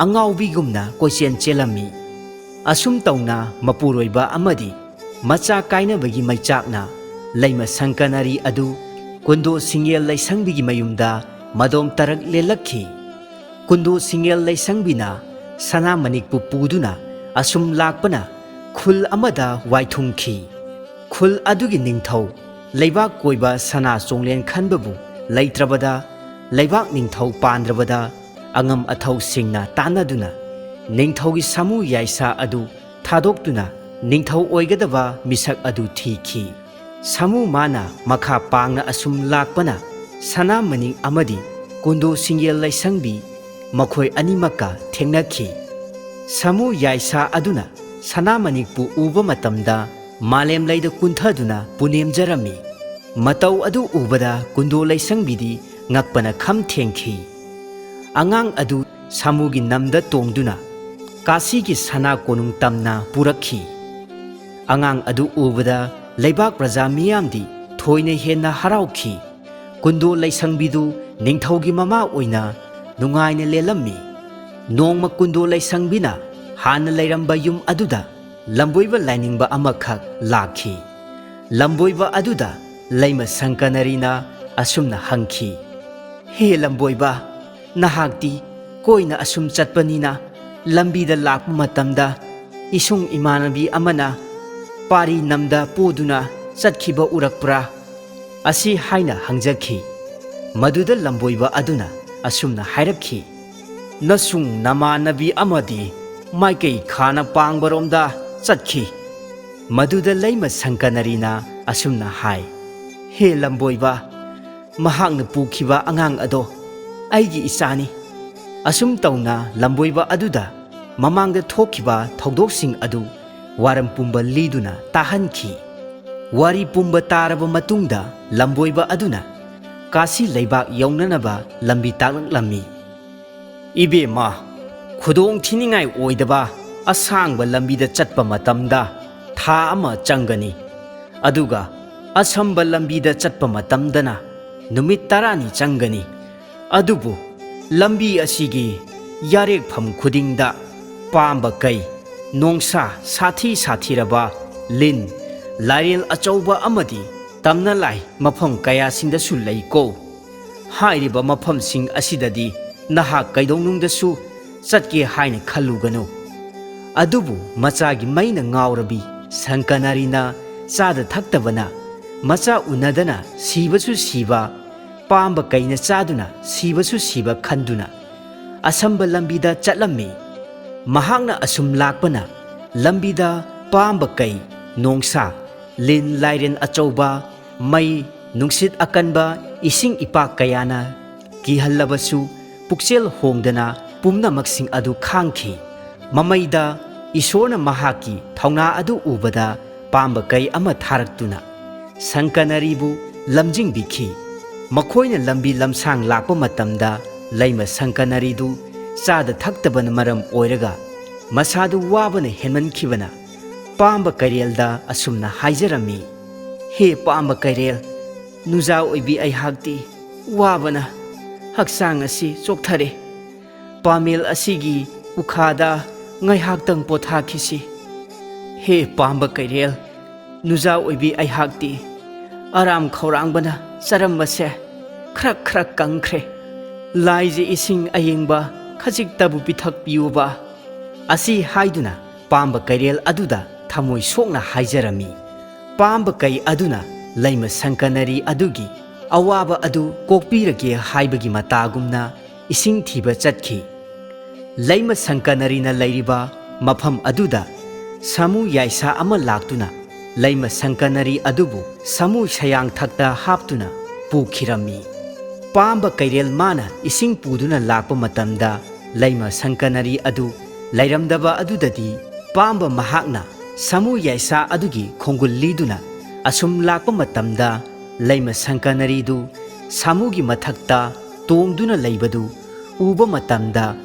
ꯑꯉꯥꯎꯕꯤꯒꯨꯝꯅ ꯀꯣꯏꯆꯦꯟ ꯆꯦꯜꯂꯝꯃꯤ꯫ ꯑꯁꯨꯝ ꯇꯧꯅ ꯃꯄꯨꯔꯣꯏꯕ ꯑꯃꯗꯤ ꯃꯆꯥ ꯀꯥꯏꯅꯕꯒꯤ ꯃꯩꯆꯥꯛꯅ ꯂꯩꯃ ꯁꯪꯀꯅꯔꯤ ꯑꯗꯨ ꯀꯨꯟꯗꯣ ꯁꯤꯡꯒꯦꯜ ꯂꯩꯁꯪꯕꯤꯒꯤ ꯃꯌꯨꯝꯗ ꯃꯗꯣꯝ ꯇꯔꯛ ꯂꯦꯜꯂꯛꯈꯤ꯫ ꯀꯨꯟꯗꯣ ꯁꯤꯡꯒꯦꯜ ꯂꯩꯁꯪꯕꯤꯅ ꯁꯅꯥꯃꯅꯤꯛꯄꯨ ꯄꯨꯗꯨꯅ ꯑꯁꯨꯝ ꯂꯥꯛꯄꯅ ꯈꯨꯜ ꯑꯃꯗ ꯋꯥꯏꯊꯨꯡꯈꯤ꯫ ꯈꯨꯜ ꯑꯗꯨꯒꯤ ꯅꯤꯡꯊꯧ ꯂꯩꯕꯥꯛ ꯀꯣꯏꯕ ꯁꯅꯥ ꯆꯣꯡꯂꯦꯟ ꯈꯟꯕꯕꯨ ꯂꯩꯇ꯭ꯔꯕꯗ, ꯂꯩꯕꯥꯛ ꯅꯤꯡꯊꯧ ꯄꯥꯟꯗ꯭ꯔꯕꯗ, ꯑꯉꯝ ꯑꯊꯧꯁꯤꯡꯅ ꯇꯥꯟꯅꯗꯨꯅ ꯅꯤꯡꯊꯧꯒꯤ ꯁꯥꯃꯨ ꯌꯥꯏꯁꯥ ꯑꯗꯨ ꯊꯥꯗꯣꯛꯇꯨꯅ ꯅꯤꯡꯊꯧ ꯑꯣꯏꯒꯗꯕ ꯃꯤꯁꯛ ꯑꯗꯨ ꯊꯤꯈꯤ꯫ ꯁꯥꯃꯨ ꯃꯥꯅ ꯃꯈꯥ ꯄꯥꯡꯅ ꯑꯁꯨꯝ ꯂꯥꯛꯄꯅ ꯁꯅꯥꯃꯅꯤ ꯑꯃꯗꯤ ꯀꯨꯟꯗꯣ ꯁꯤꯡꯒꯦꯜ ꯂꯩꯁꯪꯕꯤ ꯃꯈꯣꯏ ꯑꯅꯤꯃꯛꯀ ꯊꯦꯡꯅꯈꯤ꯫ ꯁꯥꯃꯨ ꯌꯥꯏꯁꯥ ꯑꯗꯨꯅ ꯁꯅꯥꯃꯅꯤꯛꯄꯨ ꯎꯕ ꯃꯇꯝꯗ ꯃꯥꯂꯦꯝ ꯂꯩꯗ ꯀꯨꯟꯊꯗꯨꯅ ꯄꯨꯅꯦꯝꯖꯔꯝꯃꯤ꯫ ꯃꯇꯧ ꯑꯗꯨ ꯎꯕꯗ ꯀꯨꯟꯗꯣ ꯂꯩꯁꯪꯕꯤꯗꯤ ꯉꯛꯄꯅ ꯈꯝ ꯊꯦꯡꯈꯤ꯫ ꯑꯉꯥꯡ ꯑꯗꯨ ꯁꯥꯃꯨꯒꯤ ꯅꯝꯗ ꯇꯣꯡꯗꯨꯅ ꯀꯥꯁꯤꯒꯤ ꯁꯅꯥ ꯀꯣꯅꯨꯡ ꯇꯝꯅ ꯄꯨꯔꯛꯈꯤ꯫ ꯑꯉꯥꯡ ꯑꯗꯨ ꯎꯕꯗ ꯂꯩꯕꯥꯛ ꯄ꯭ꯔꯖꯥ ꯃꯤꯌꯥꯝꯗꯤ ꯊꯣꯏꯅ ꯍꯦꯟꯅ ꯍꯔꯥꯎꯈꯤ꯫ ꯀꯨꯟꯗꯣ ꯂꯩꯁꯪꯕꯤꯗꯨ ꯅꯤꯡꯊꯧꯒꯤ ꯃꯃꯥ ꯑꯣꯏꯅ ꯅꯨꯡꯉꯥꯏꯅ ꯂꯦꯜꯂꯝꯃꯤ꯫ ꯅꯣꯡꯃ ꯀꯨꯟꯗꯣ ꯂꯩꯁꯪꯕꯤꯅ ꯍꯥꯟꯅ ꯂꯩꯔꯝꯕ ꯌꯨꯝ ꯑꯗꯨꯗ ꯂꯝꯕꯣꯏꯕ ꯂꯥꯏꯅꯤꯡꯕ ꯑꯃꯈꯛ ꯂꯥꯛꯈꯤ꯫ ꯂꯝꯕꯣꯏꯕ ꯑꯗꯨꯗ ꯂꯩꯃ ꯁꯪꯀꯅꯔꯤꯅ ꯑꯁꯨꯝꯅ ꯍꯪꯈꯤ, "ꯍꯦ ꯂꯝꯕꯣꯏꯕ, ꯅꯍꯥꯛꯇꯤ ꯀꯣꯏꯅ ꯑꯁꯨꯝ ꯆꯠꯄꯅꯤꯅ ꯂꯝꯕꯤꯗ ꯂꯥꯛꯄ ꯃꯇꯝꯗ ꯏꯁꯨꯡ ꯏꯃꯥꯟꯅꯕꯤ ꯑꯃꯅ ꯄꯥꯔꯤ ꯅꯝꯗ ꯄꯨꯗꯨꯅ ꯆꯠꯈꯤꯕ ꯎꯔꯛꯄ꯭ꯔꯥ?" ꯑꯁꯤ ꯍꯥꯏꯅ ꯍꯪꯖꯈꯤ꯫ ꯃꯗꯨꯗ ꯂꯝꯕꯣꯏꯕ ꯑꯗꯨꯅ ꯑꯁꯨꯝꯅ ꯍꯥꯏꯔꯛꯈꯤ, "ꯅꯁꯨꯡ ꯅꯃꯥꯟꯅꯕꯤ ꯑꯃꯗꯤ ꯃꯥꯏꯀꯩ ꯈꯥꯅ ꯄꯥꯡꯕꯔꯣꯝꯗ ꯆꯠꯈꯤ꯫" ꯃꯗꯨꯗ ꯂꯩꯃ ꯁꯪꯀꯅꯔꯤꯅ ꯑꯁꯨꯝꯅ ꯍꯥꯏ, "ꯍꯦ ꯂꯝꯕꯣꯏꯕ, ꯃꯍꯥꯛꯅ ꯄꯨꯈꯤꯕ ꯑꯉꯥꯡ ꯑꯗꯣ ꯑꯩꯒꯤ ꯏꯆꯥꯅꯤ꯫" ꯑꯁꯨꯝ ꯇꯧꯅ ꯂꯝꯕꯣꯏꯕ ꯑꯗꯨꯗ ꯃꯃꯥꯡꯗ ꯊꯣꯛꯈꯤꯕ ꯊꯧꯗꯣꯛꯁꯤꯡ ꯑꯗꯨ ꯋꯥꯔꯝ ꯄꯨꯝꯕ ꯂꯤꯗꯨꯅ ꯇꯥꯍꯟꯈꯤ꯫ ꯋꯥꯔꯤ ꯄꯨꯝꯕ ꯇꯥꯔꯕ ꯃꯇꯨꯡꯗ ꯂꯝꯕꯣꯏꯕ ꯑꯗꯨꯅ ꯀꯥꯁꯤ ꯂꯩꯕꯥꯛ ꯌꯧꯅꯅꯕ ꯂꯝꯕꯤ ꯇꯥꯛꯂꯛꯂꯝꯃꯤ꯫ "ꯏꯕꯦꯝꯃ, ꯈꯨꯗꯣꯡ ꯊꯤꯅꯤꯡꯉꯥꯏ ꯑꯣꯏꯗꯕ ꯑꯁꯥꯡꯕ ꯂꯝꯕꯤꯗ ꯆꯠꯄ ꯃꯇꯝꯗ ꯊꯥ ꯑꯃ ꯆꯪꯒꯅꯤ, ꯑꯗꯨꯒ ꯑꯁꯝꯕ ꯂꯝꯕꯤꯗ ꯆꯠꯄ ꯃꯇꯝꯗꯅ ꯅꯨꯃꯤꯠ ꯇꯔꯥꯅꯤ ꯆꯪꯒꯅꯤ꯫ ꯑꯗꯨꯕꯨ ꯂꯝꯕꯤ ꯑꯁꯤꯒꯤ ꯌꯥꯔꯦꯛꯐꯝ ꯈꯨꯗꯤꯡꯗ ꯄꯥꯝꯕ ꯀꯩ, ꯅꯣꯡꯁꯥ ꯁꯥꯊꯤ ꯁꯥꯊꯤꯔꯕ, ꯂꯤꯟ, ꯂꯥꯏꯔꯦꯜ ꯑꯆꯧꯕ ꯑꯃꯗꯤ ꯇꯝꯅ ꯂꯥꯏ ꯃꯐꯝ ꯀꯌꯥꯁꯤꯡꯗꯁꯨ ꯂꯩꯀꯣ꯫ ꯍꯥꯏꯔꯤꯕ ꯃꯐꯝꯁꯤꯡ ꯑꯁꯤꯗꯗꯤ ꯅꯍꯥꯛ ꯀꯩꯗꯧꯅꯨꯡꯗꯁꯨ ꯆꯠꯀꯦ ꯍꯥꯏꯅ ꯈꯜꯂꯨꯒꯅꯨ꯫" ꯑꯗꯨꯕꯨ ꯃꯆꯥꯒꯤ ꯃꯩꯅ ꯉꯥꯎꯔꯕꯤ ꯁꯪꯀꯅꯥꯔꯤꯅ ꯆꯥꯗ ꯊꯛꯇꯕꯅ ꯃꯆꯥ ꯎꯅꯗꯅ ꯁꯤꯕꯁꯨ ꯁꯤꯕ, ꯄꯥꯝꯕ ꯀꯩꯅ ꯆꯥꯗꯨꯅ ꯁꯤꯕꯁꯨ ꯁꯤꯕ ꯈꯟꯗꯨꯅ ꯑꯁꯝꯕ ꯂꯝꯕꯤꯗ ꯆꯠꯂꯝꯃꯤ꯫ ꯃꯍꯥꯛꯅ ꯑꯁꯨꯝ ꯂꯥꯛꯄꯅ ꯂꯝꯕꯤꯗ ꯄꯥꯝꯕ ꯀꯩ, ꯅꯣꯡꯁꯥ, ꯂꯤꯟ ꯂꯥꯏꯔꯦꯟ ꯑꯆꯧꯕ, ꯃꯩ, ꯅꯨꯡꯁꯤꯠ ꯑꯀꯟꯕ, ꯏꯁꯤꯡ ꯏꯄꯥꯛ ꯀꯌꯥꯅ ꯀꯤꯍꯜꯂꯕꯁꯨ ꯄꯨꯛꯆꯦꯜ ꯍꯣꯡꯗꯅ ꯄꯨꯝꯅꯃꯛꯁꯤꯡ ꯑꯗꯨ ꯈꯥꯡꯈꯤ꯫ ꯃꯃꯩꯗ ꯏꯁꯣꯔꯅ ꯃꯍꯥꯛꯀꯤ ꯊꯧꯅꯥ ꯑꯗꯨ ꯎꯕꯗ ꯄꯥꯝꯕ ꯀꯩ ꯑꯃ ꯊꯥꯔꯛꯇꯨꯅ ꯁꯪꯀꯅꯔꯤꯕꯨ ꯂꯝꯖꯤꯡꯕꯤꯈꯤ꯫ ꯃꯈꯣꯏꯅ ꯂꯝꯕꯤ ꯂꯝꯁꯥꯡ ꯂꯥꯛꯄ ꯃꯇꯝꯗ ꯂꯩꯃ ꯁꯪꯀꯅꯔꯤꯗꯨ ꯆꯥꯗ ꯊꯛꯇꯕꯅ ꯃꯔꯝ ꯑꯣꯏꯔꯒ ꯃꯁꯥꯗꯨ ꯋꯥꯕꯅ ꯍꯦꯟꯃꯟꯈꯤꯕꯅ ꯄꯥꯝꯕ ꯀꯩꯔꯦꯜꯗ ꯑꯁꯨꯝꯅ ꯍꯥꯏꯖꯔꯝꯃꯤ, "ꯍꯦ ꯄꯥꯝꯕ ꯀꯩꯔꯦꯜ, ꯅꯨꯖꯥ ꯑꯣꯏꯕꯤ ꯑꯩꯍꯥꯛꯇꯤ ꯋꯥꯕꯅ ꯍꯛꯆꯥꯡ ꯑꯁꯤ ꯆꯣꯛꯊꯔꯦ꯫ ꯄꯥꯃꯦꯜ ꯑꯁꯤꯒꯤ ꯎꯈꯥꯗ ꯉꯥꯏꯍꯥꯛꯇꯪ ꯄꯣꯊꯥꯈꯤꯁꯤ꯫ ꯍꯦ ꯄꯥꯝꯕ ꯀꯩꯔꯦꯜ, ꯅꯨꯖꯥ ꯑꯣꯏꯕꯤ ꯑꯩꯍꯥꯛꯇꯤ ꯑꯔꯥꯝ ꯈꯧꯔꯥꯡꯕꯅ ꯆꯔꯝꯕꯁꯦ ꯈꯔꯛ ꯈꯔꯛ ꯀꯪꯈ꯭ꯔꯦ꯫ ꯂꯥꯏꯖ ꯏꯁꯤꯡ ꯑꯌꯤꯡꯕ ꯈꯖꯤꯛꯇꯕꯨ ꯄꯤꯊꯛꯄꯤꯌꯨꯕ"꯫ ꯑꯁꯤ ꯍꯥꯏꯗꯨꯅ ꯄꯥꯝꯕ ꯀꯩꯔꯦꯜ ꯑꯗꯨꯗ ꯊꯃꯣꯏ ꯁꯣꯛꯅ ꯍꯥꯏꯖꯔꯝꯃꯤ꯫ ꯄꯥꯝꯕ ꯀꯩ ꯑꯗꯨꯅ ꯂꯩꯃ ꯁꯪꯀꯅꯔꯤ ꯑꯗꯨꯒꯤ ꯑꯋꯥꯕ ꯑꯗꯨ ꯀꯣꯛꯄꯤꯔꯒꯦ ꯍꯥꯏꯕꯒꯤ ꯃꯇꯥꯒꯨꯝꯅ ꯏꯁꯤꯡ ꯊꯤꯕ ꯆꯠꯈꯤ꯫ ꯂꯩꯃ ꯁꯪꯀꯅꯔꯤꯅ ꯂꯩꯔꯤꯕ ꯃꯐꯝ ꯑꯗꯨꯗ ꯁꯥꯃꯨ ꯌꯥꯏꯁꯥ ꯑꯃ ꯂꯥꯛꯇꯨꯅ ꯂꯩꯃ ꯁꯪꯀꯅꯔꯤ ꯑꯗꯨꯕꯨ ꯁꯥꯃꯨ ꯁꯌꯥꯡꯊꯛꯇ ꯍꯥꯞꯇꯨꯅ ꯄꯨꯈꯤꯔꯝꯃꯤ꯫ ꯄꯥꯝꯕ ꯀꯩꯔꯦꯜ ꯃꯥꯅ ꯏꯁꯤꯡ ꯄꯨꯗꯨꯅ ꯂꯥꯛꯄ ꯃꯇꯝꯗ ꯂꯩꯃ ꯁꯪꯀꯅꯔꯤ ꯑꯗꯨ ꯂꯩꯔꯝꯗꯕ ꯑꯗꯨꯗꯗꯤ ꯄꯥꯝꯕ ꯃꯍꯥꯛꯅ ꯁꯥꯃꯨ ꯌꯥꯏꯁꯥ ꯑꯗꯨꯒꯤ ꯈꯣꯡꯒꯨꯜ ꯂꯤꯗꯨꯅ ꯑꯁꯨꯝ ꯂꯥꯛꯄ ꯃꯇꯝꯗ ꯂꯩꯃ ꯁꯪꯀꯅꯔꯤꯗꯨ ꯁꯥꯃꯨꯒꯤ ꯃꯊꯛꯇ ꯇꯣꯡꯗꯨꯅ ꯂꯩꯕꯗꯨ ꯎꯕ ꯃꯇꯝꯗ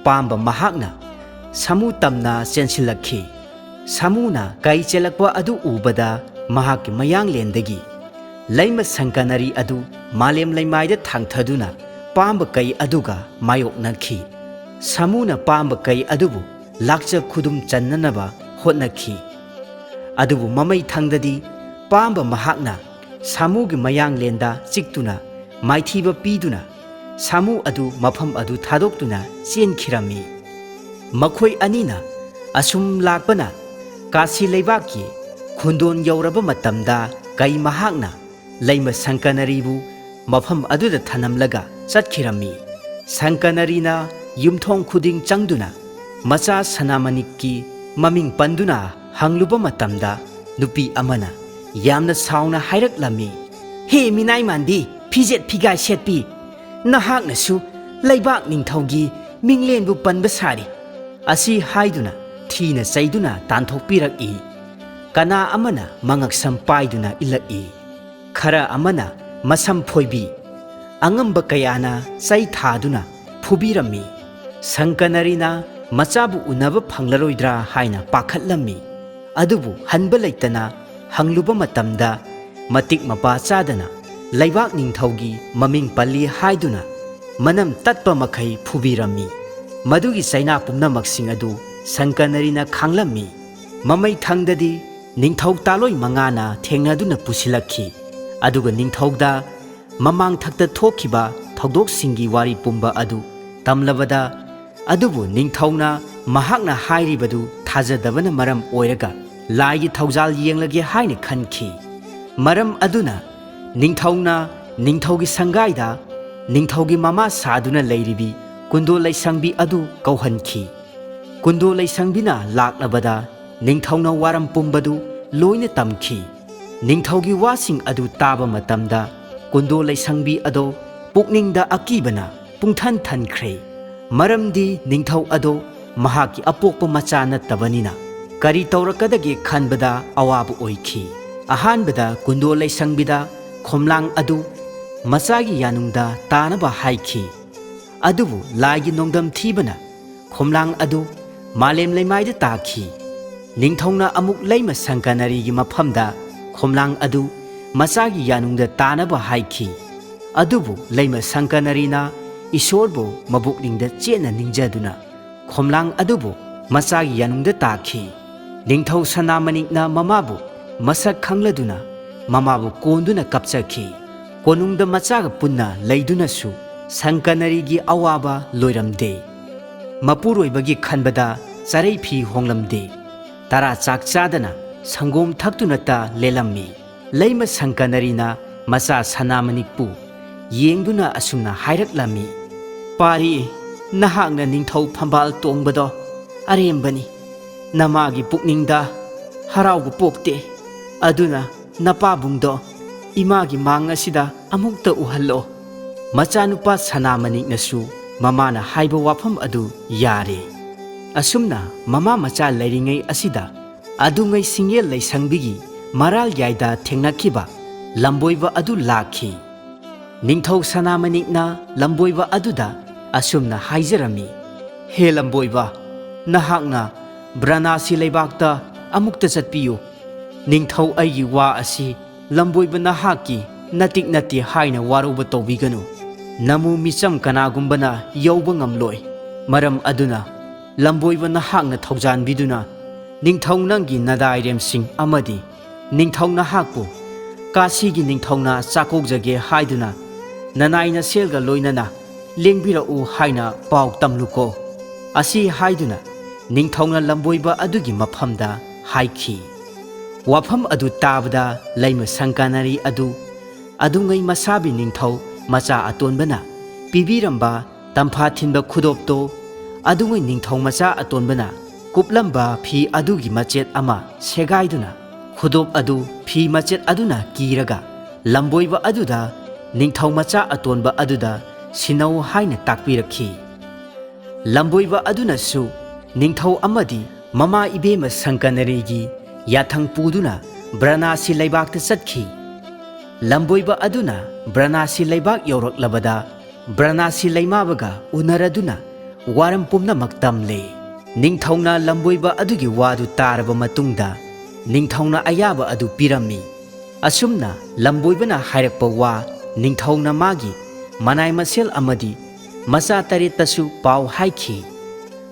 ꯄꯥꯝꯕ ꯃꯍꯥꯛꯅ ꯁꯥꯃꯨ ꯇꯝꯅ ꯆꯦꯟꯁꯤꯜꯂꯛꯈꯤ꯫ ꯁꯥꯃꯨꯅ ꯀꯩ ꯆꯦꯜꯂꯛꯄ ꯑꯗꯨ ꯎꯕꯗ ꯃꯍꯥꯛꯀꯤ ꯃꯌꯥꯡꯂꯦꯟꯗꯒꯤ ꯂꯩꯃ ꯁꯪꯀꯅꯔꯤ ꯑꯗꯨ ꯃꯥꯂꯦꯝ ꯂꯩꯃꯥꯏꯗ ꯊꯥꯡꯊꯗꯨꯅ ꯄꯥꯝꯕ ꯀꯩ ꯑꯗꯨꯒ ꯃꯥꯌꯣꯛꯅꯈꯤ꯫ ꯁꯥꯃꯨꯅ ꯄꯥꯝꯕ ꯀꯩ ꯑꯗꯨꯕꯨ ꯂꯥꯛꯆ ꯈꯨꯗꯨꯝ ꯆꯟꯅꯅꯕ ꯍꯣꯠꯅꯈꯤ꯫ ꯑꯗꯨꯕꯨ ꯃꯃꯩ ꯊꯪꯗꯗꯤ ꯄꯥꯝꯕ ꯃꯍꯥꯛꯅ ꯁꯥꯃꯨꯒꯤ ꯃꯌꯥꯡꯂꯦꯟꯗ ꯆꯤꯛꯇꯨꯅ ꯃꯥꯏꯊꯤꯕ ꯄꯤꯗꯨꯅ ꯁꯥꯃꯨ ꯑꯗꯨ ꯃꯐꯝ ꯑꯗꯨ ꯊꯥꯗꯣꯛꯇꯨꯅ ꯆꯦꯟꯈꯤꯔꯝꯃꯤ꯫ ꯃꯈꯣꯏ ꯑꯅꯤꯅ ꯑꯁꯨꯝ ꯂꯥꯛꯄꯅ ꯀꯥꯁꯤ ꯂꯩꯕꯥꯛꯀꯤ ꯈꯨꯟꯗꯣꯟ ꯌꯧꯔꯕ ꯃꯇꯝꯗ ꯀꯩ ꯃꯍꯥꯛꯅ ꯂꯩꯃ ꯁꯪꯀꯅꯔꯤꯕꯨ ꯃꯐꯝ ꯑꯗꯨꯗ ꯊꯅꯝꯂꯒ ꯆꯠꯈꯤꯔꯝꯃꯤ꯫ ꯁꯪꯀꯅꯔꯤꯅ ꯌꯨꯝꯊꯣꯡ ꯈꯨꯗꯤꯡ ꯆꯪꯗꯨꯅ ꯃꯆꯥ ꯁꯅꯥꯃꯅꯤꯛꯀꯤ ꯃꯃꯤꯡ ꯄꯟꯗꯨꯅ ꯍꯪꯂꯨꯕ ꯃꯇꯝꯗ ꯅꯨꯄꯤ ꯑꯃꯅ ꯌꯥꯝꯅ ꯁꯥꯎꯅ ꯍꯥꯏꯔꯛꯂꯝꯃꯤ, "ꯍꯦ ꯃꯤꯅꯥꯏ ꯃꯥꯟꯕꯤ, ꯐꯤꯖꯦꯠ ꯐꯤꯒꯥꯏ ꯁꯦꯠꯄꯤ, ꯅꯍꯥꯛꯅꯁꯨ ꯂꯩꯕꯥꯛ ꯅꯤꯡꯊꯧꯒꯤ ꯃꯤꯡꯂꯦꯟꯕꯨ ꯄꯟꯕ ꯁꯥꯔꯤ"꯫ ꯑꯁꯤ ꯍꯥꯏꯗꯨꯅ ꯊꯤꯅ ꯆꯩꯗꯨꯅ ꯇꯥꯟꯊꯣꯛꯄꯤꯔꯛꯏ꯫ ꯀꯅꯥ ꯑꯃꯅ ꯃꯉꯛꯁꯝ ꯄꯥꯏꯗꯨꯅ ꯏꯜꯂꯛꯏ꯫ ꯈꯔ ꯑꯃꯅ ꯃꯁꯝ ꯐꯣꯏꯕꯤ꯫ ꯑꯉꯝꯕ ꯀꯌꯥꯅ ꯆꯩ ꯊꯥꯗꯨꯅ ꯐꯨꯕꯤꯔꯝꯃꯤ꯫ ꯁꯪꯀꯅꯔꯤꯅ ꯃꯆꯥꯕꯨ ꯎꯅꯕ ꯐꯪꯂꯔꯣꯏꯗ꯭ꯔꯥ ꯍꯥꯏꯅ ꯄꯥꯈꯠꯂꯝꯃꯤ꯫ ꯑꯗꯨꯕꯨ ꯍꯟꯕ ꯂꯩꯇꯅ ꯍꯪꯂꯨꯕ ꯃꯇꯝꯗ, ꯃꯇꯤꯛ ꯃꯄꯥ ꯆꯥꯗꯅ ꯂꯩꯕꯥꯛ ꯅꯤꯡꯊꯧꯒꯤ ꯃꯃꯤꯡ ꯄꯜꯂꯤ ꯍꯥꯏꯗꯨꯅ ꯃꯅꯝ ꯇꯠꯄ ꯃꯈꯩ ꯐꯨꯕꯤꯔꯝꯃꯤ꯫ ꯃꯗꯨꯒꯤ ꯆꯩꯅꯥ ꯄꯨꯝꯅꯃꯛꯁꯤꯡ ꯑꯗꯨ ꯁꯪꯀꯅꯔꯤꯅ ꯈꯥꯡꯂꯝꯃꯤ꯫ ꯃꯃꯩ ꯊꯪꯗꯗꯤ ꯅꯤꯡꯊꯧ ꯇꯥꯂꯣꯏ ꯃꯉꯥꯅ ꯊꯦꯡꯅꯗꯨꯅ ꯄꯨꯁꯤꯜꯂꯛꯈꯤ꯫ ꯑꯗꯨꯒ ꯅꯤꯡꯊꯧꯗ ꯃꯃꯥꯡꯊꯛꯇ ꯊꯣꯛꯈꯤꯕ ꯊꯧꯗꯣꯛꯁꯤꯡꯒꯤ ꯋꯥꯔꯤ ꯄꯨꯝꯕ ꯑꯗꯨ ꯇꯝꯂꯕꯗ, ꯑꯗꯨꯕꯨ ꯅꯤꯡꯊꯧꯅ ꯃꯍꯥꯛꯅ ꯍꯥꯏꯔꯤꯕꯗꯨ ꯊꯥꯖꯗꯕꯅ ꯃꯔꯝ ꯑꯣꯏꯔꯒ ꯂꯥꯏꯒꯤ ꯊꯧꯖꯥꯜ ꯌꯦꯡꯂꯒꯦ ꯍꯥꯏꯅ ꯈꯟꯈꯤ꯫ ꯃꯔꯝ ꯑꯗꯨꯅ ꯅꯤꯡꯊꯧꯅ ꯅꯤꯡꯊꯧꯒꯤ ꯁꯪꯒꯥꯏꯗ ꯅꯤꯡꯊꯧꯒꯤ ꯃꯃꯥ ꯁꯥꯗꯨꯅ ꯂꯩꯔꯤꯕꯤ ꯀꯨꯟꯗꯣ ꯂꯩꯁꯪꯕꯤ ꯑꯗꯨ ꯀꯧꯍꯟꯈꯤ꯫ ꯀꯨꯟꯗꯣ ꯂꯩꯁꯪꯕꯤꯅ ꯂꯥꯛꯂꯕꯗ ꯅꯤꯡꯊꯧꯅ ꯋꯥꯔꯝ ꯄꯨꯝꯕꯗꯨ ꯂꯣꯏꯅ ꯇꯝꯈꯤ꯫ ꯅꯤꯡꯊꯧꯒꯤ ꯋꯥꯁꯤꯡ ꯑꯗꯨ ꯇꯥꯕ ꯃꯇꯝꯗ ꯀꯨꯟꯗꯣ ꯂꯩꯁꯪꯕꯤ ꯑꯗꯣ ꯄꯨꯛꯅꯤꯡꯗ ꯑꯀꯤꯕꯅ ꯄꯨꯡꯊꯟ ꯊꯟꯈ꯭ꯔꯦ꯫ ꯃꯔꯝꯗꯤ ꯅꯤꯡꯊꯧ ꯑꯗꯣ ꯃꯍꯥꯛꯀꯤ ꯑꯄꯣꯛꯄ ꯃꯆꯥ ꯅꯠꯇꯕꯅꯤꯅ ꯀꯔꯤ ꯇꯧꯔꯛꯀꯗꯒꯦ ꯈꯟꯕꯗ ꯑꯋꯥꯕ ꯑꯣꯏꯈꯤ꯫ ꯑꯍꯥꯟꯕꯗ ꯀꯨꯟꯗꯣ ꯂꯩꯁꯪꯕꯤꯗ ꯈꯣꯝꯂꯥꯡ ꯑꯗꯨ ꯃꯆꯥꯒꯤ ꯌꯥꯅꯨꯡꯗ ꯇꯥꯅꯕ ꯍꯥꯏꯈꯤ꯫ ꯑꯗꯨꯕꯨ ꯂꯥꯏꯒꯤ ꯅꯣꯡꯗꯝ ꯊꯤꯕꯅ ꯈꯣꯝꯂꯥꯡ ꯑꯗꯨ ꯃꯥꯂꯦꯝ ꯂꯩꯃꯥꯏꯗ ꯇꯥꯈꯤ꯫ ꯅꯤꯡꯊꯧꯅ ꯑꯃꯨꯛ ꯂꯩꯃ ꯁꯪꯀꯅꯔꯤꯒꯤ ꯃꯐꯝꯗ ꯈꯣꯝꯂꯥꯡ ꯑꯗꯨ ꯃꯆꯥꯒꯤ ꯌꯥꯅꯨꯡꯗ ꯇꯥꯅꯕ ꯍꯥꯏꯈꯤ꯫ ꯑꯗꯨꯕꯨ ꯂꯩꯃ ꯁꯪꯀꯅꯔꯤꯅ ꯏꯁꯣꯔꯕꯨ ꯃꯕꯨꯛꯅꯤꯡꯗ ꯆꯦꯠꯅ ꯅꯤꯡꯖꯗꯨꯅ ꯈꯣꯝꯂꯥꯡ ꯑꯗꯨꯕꯨ ꯃꯆꯥꯒꯤ ꯌꯥꯅꯨꯡꯗ ꯇꯥꯈꯤ꯫ ꯅꯤꯡꯊꯧ ꯁꯅꯥꯃꯅꯤꯛꯅ ꯃꯃꯥꯕꯨ ꯃꯁꯛ ꯈꯪꯂꯗꯨꯅ ꯃꯃꯥꯕꯨ ꯀꯣꯟꯗꯨꯅ ꯀꯞꯆꯈꯤ꯫ ꯀꯣꯅꯨꯡꯗ ꯃꯆꯥꯒ ꯄꯨꯟꯅ ꯂꯩꯗꯨꯅꯁꯨ ꯁꯪꯀꯅꯔꯤꯒꯤ ꯑꯋꯥꯕ ꯂꯣꯏꯔꯝꯗꯦ꯫ ꯃꯄꯨꯔꯣꯏꯕꯒꯤ ꯈꯟꯕꯗ ꯆꯔꯩ ꯐꯤ ꯍꯣꯡꯂꯝꯗꯦ꯫ ꯇꯔꯥ ꯆꯥꯛ ꯆꯥꯗꯅ ꯁꯪꯒꯣꯝ ꯊꯛꯇꯨꯅꯇ ꯂꯦꯜꯂꯝꯃꯤ꯫ ꯂꯩꯃ ꯁꯪꯀꯅꯔꯤꯅ ꯃꯆꯥ ꯁꯅꯥꯃꯅꯤꯛꯄꯨ ꯌꯦꯡꯗꯨꯅ ꯑꯁꯨꯝꯅ ꯍꯥꯏꯔꯛꯂꯝꯃꯤ, "ꯄꯥꯔꯤ, ꯅꯍꯥꯛꯅ ꯅꯤꯡꯊꯧ ꯐꯝꯕꯥꯜ ꯇꯣꯡꯕꯗꯣ ꯑꯔꯦꯝꯕꯅꯤ꯫ ꯅꯃꯥꯒꯤ ꯄꯨꯛꯅꯤꯡꯗ ꯍꯔꯥꯎꯕ ꯄꯣꯛꯇꯦ꯫ ꯑꯗꯨꯅ ꯅꯄꯥꯕꯨꯡꯗꯣ ꯏꯃꯥꯒꯤ ꯃꯥꯡ ꯑꯁꯤꯗ ꯑꯃꯨꯛꯇ ꯎꯍꯜꯂꯣ꯫" ꯃꯆꯥꯅꯨꯄꯥ ꯁꯅꯥꯃꯅꯤꯛꯅꯁꯨ ꯃꯃꯥꯅ ꯍꯥꯏꯕ ꯋꯥꯐꯝ ꯑꯗꯨ ꯌꯥꯔꯦ꯫ ꯑꯁꯨꯝꯅ ꯃꯃꯥ ꯃꯆꯥ ꯂꯩꯔꯤꯉꯩ ꯑꯁꯤꯗ ꯑꯗꯨꯉꯩ ꯁꯤꯡꯌꯦꯜ ꯂꯩꯁꯪꯕꯤꯒꯤ ꯃꯔꯥꯜ ꯌꯥꯏꯗ ꯊꯦꯡꯅꯈꯤꯕ ꯂꯝꯕꯣꯏꯕ ꯑꯗꯨ ꯂꯥꯛꯈꯤ꯫ ꯅꯤꯡꯊꯧ ꯁꯅꯥꯃꯅꯤꯛꯅ ꯂꯝꯕꯣꯏꯕ ꯑꯗꯨꯗ ꯑꯁꯨꯝꯅ ꯍꯥꯏꯖꯔꯝꯃꯤ, "ꯍꯦ ꯂꯝꯕꯣꯏꯕ, ꯅꯍꯥꯛꯅ ꯕ꯭ꯔꯅꯥꯁꯤ ꯂꯩꯕꯥꯛꯇ ꯑꯃꯨꯛꯇ ꯆꯠꯄꯤꯌꯨ꯫ ꯅꯤꯡꯊꯧ ꯑꯩꯒꯤ ꯋꯥ ꯑꯁꯤ ꯂꯝꯕꯣꯏꯕ ꯅꯍꯥꯛꯀꯤ ꯅꯇꯤꯛ ꯅꯠꯇꯦ ꯍꯥꯏꯅ ꯋꯥꯔꯧꯕ ꯇꯧꯕꯤꯒꯅꯨ꯫ ꯅꯃꯨ ꯃꯤꯆꯝ ꯀꯅꯥꯒꯨꯝꯕꯅ ꯌꯧꯕ ꯉꯝꯂꯣꯏ꯫ ꯃꯔꯝ ꯑꯗꯨꯅ ꯂꯝꯕꯣꯏꯕ ꯅꯍꯥꯛꯅ ꯊꯧꯖꯥꯟꯕꯤꯗꯨꯅ ꯅꯤꯡꯊꯧ ꯅꯪꯒꯤ ꯅꯗꯥꯏꯔꯦꯝꯁꯤꯡ ꯑꯃꯗꯤ ꯅꯤꯡꯊꯧ ꯅꯍꯥꯛꯄꯨ ꯀꯥꯁꯤꯒꯤ ꯅꯤꯡꯊꯧꯅ ꯆꯥꯛꯀꯧꯖꯒꯦ ꯍꯥꯏꯗꯨꯅ ꯅꯅꯥꯏ ꯅꯁꯦꯜꯒ ꯂꯣꯏꯅꯅ ꯂꯦꯡꯕꯤꯔꯛꯎ ꯍꯥꯏꯅ ꯄꯥꯎ ꯇꯝꯂꯨꯀꯣ"꯫ ꯑꯁꯤ ꯍꯥꯏꯗꯨꯅ ꯅꯤꯡꯊꯧꯅ ꯂꯝꯕꯣꯏꯕ ꯑꯗꯨꯒꯤ ꯃꯐꯝꯗ ꯍꯥꯏꯈꯤ꯫ ꯋꯥꯐꯝ ꯑꯗꯨ ꯇꯥꯕꯗ ꯂꯩꯃ ꯁꯪꯀꯥꯅꯔꯤ ꯑꯗꯨ ꯑꯗꯨꯉꯩ ꯃꯁꯥꯕꯤ ꯅꯤꯡꯊꯧ ꯃꯆꯥ ꯑꯇꯣꯟꯕꯅ ꯄꯤꯕꯤꯔꯝꯕ ꯇꯝꯐꯥ ꯊꯤꯟꯕ ꯈꯨꯗꯣꯞꯇꯣ ꯑꯗꯨꯉꯩ ꯅꯤꯡꯊꯧ ꯃꯆꯥ ꯑꯇꯣꯟꯕꯅ ꯀꯨꯞꯂꯝꯕ ꯐꯤ ꯑꯗꯨꯒꯤ ꯃꯆꯦꯠ ꯑꯃ ꯁꯦꯒꯥꯏꯗꯨꯅ ꯈꯨꯗꯣꯞ ꯑꯗꯨ ꯐꯤ ꯃꯆꯦꯠ ꯑꯗꯨꯅ ꯀꯤꯔꯒ ꯂꯝꯕꯣꯏꯕ ꯑꯗꯨꯗ ꯅꯤꯡꯊꯧ ꯃꯆꯥ ꯑꯇꯣꯟꯕ ꯑꯗꯨꯗ ꯁꯤꯟꯅꯧ ꯍꯥꯏꯅ ꯇꯥꯛꯄꯤꯔꯛꯈꯤ꯫ ꯂꯝꯕꯣꯏꯕ ꯑꯗꯨꯅꯁꯨ ꯅꯤꯡꯊꯧ ꯑꯃꯗꯤ ꯃꯃꯥ ꯏꯕꯦꯝꯃ ꯁꯪꯀꯅꯔꯤꯒꯤ ꯌꯥꯊꯪ ꯄꯨꯗꯨꯅ ꯕ꯭ꯔꯅꯥꯁꯤ ꯂꯩꯕꯥꯛꯇ ꯆꯠꯈꯤ꯫ ꯂꯝꯕꯣꯏꯕ ꯑꯗꯨꯅ ꯕ꯭ꯔꯅꯥꯁꯤ ꯂꯩꯕꯥꯛ ꯌꯧꯔꯛꯂꯕꯗ ꯕ꯭ꯔꯅꯥꯁꯤ ꯂꯩꯃꯥꯕꯒ ꯎꯅꯔꯗꯨꯅ ꯋꯥꯔꯝ ꯄꯨꯝꯅꯃꯛ ꯇꯝꯂꯦ꯫ ꯅꯤꯡꯊꯧꯅ ꯂꯝꯕꯣꯏꯕ ꯑꯗꯨꯒꯤ ꯋꯥꯗꯨ ꯇꯥꯔꯕ ꯃꯇꯨꯡꯗ ꯅꯤꯡꯊꯧꯅ ꯑꯌꯥꯕ ꯑꯗꯨ ꯄꯤꯔꯝꯃꯤ꯫ ꯑꯁꯨꯝꯅ ꯂꯝꯕꯣꯏꯕꯅ ꯍꯥꯏꯔꯛꯄ ꯋꯥ ꯅꯤꯡꯊꯧꯅ ꯃꯥꯒꯤ ꯃꯅꯥꯏ ꯃꯁꯦꯜ ꯑꯃꯗꯤ ꯃꯆꯥ ꯇꯔꯦꯠꯇꯁꯨ ꯄꯥꯎ ꯍꯥꯏꯈꯤ꯫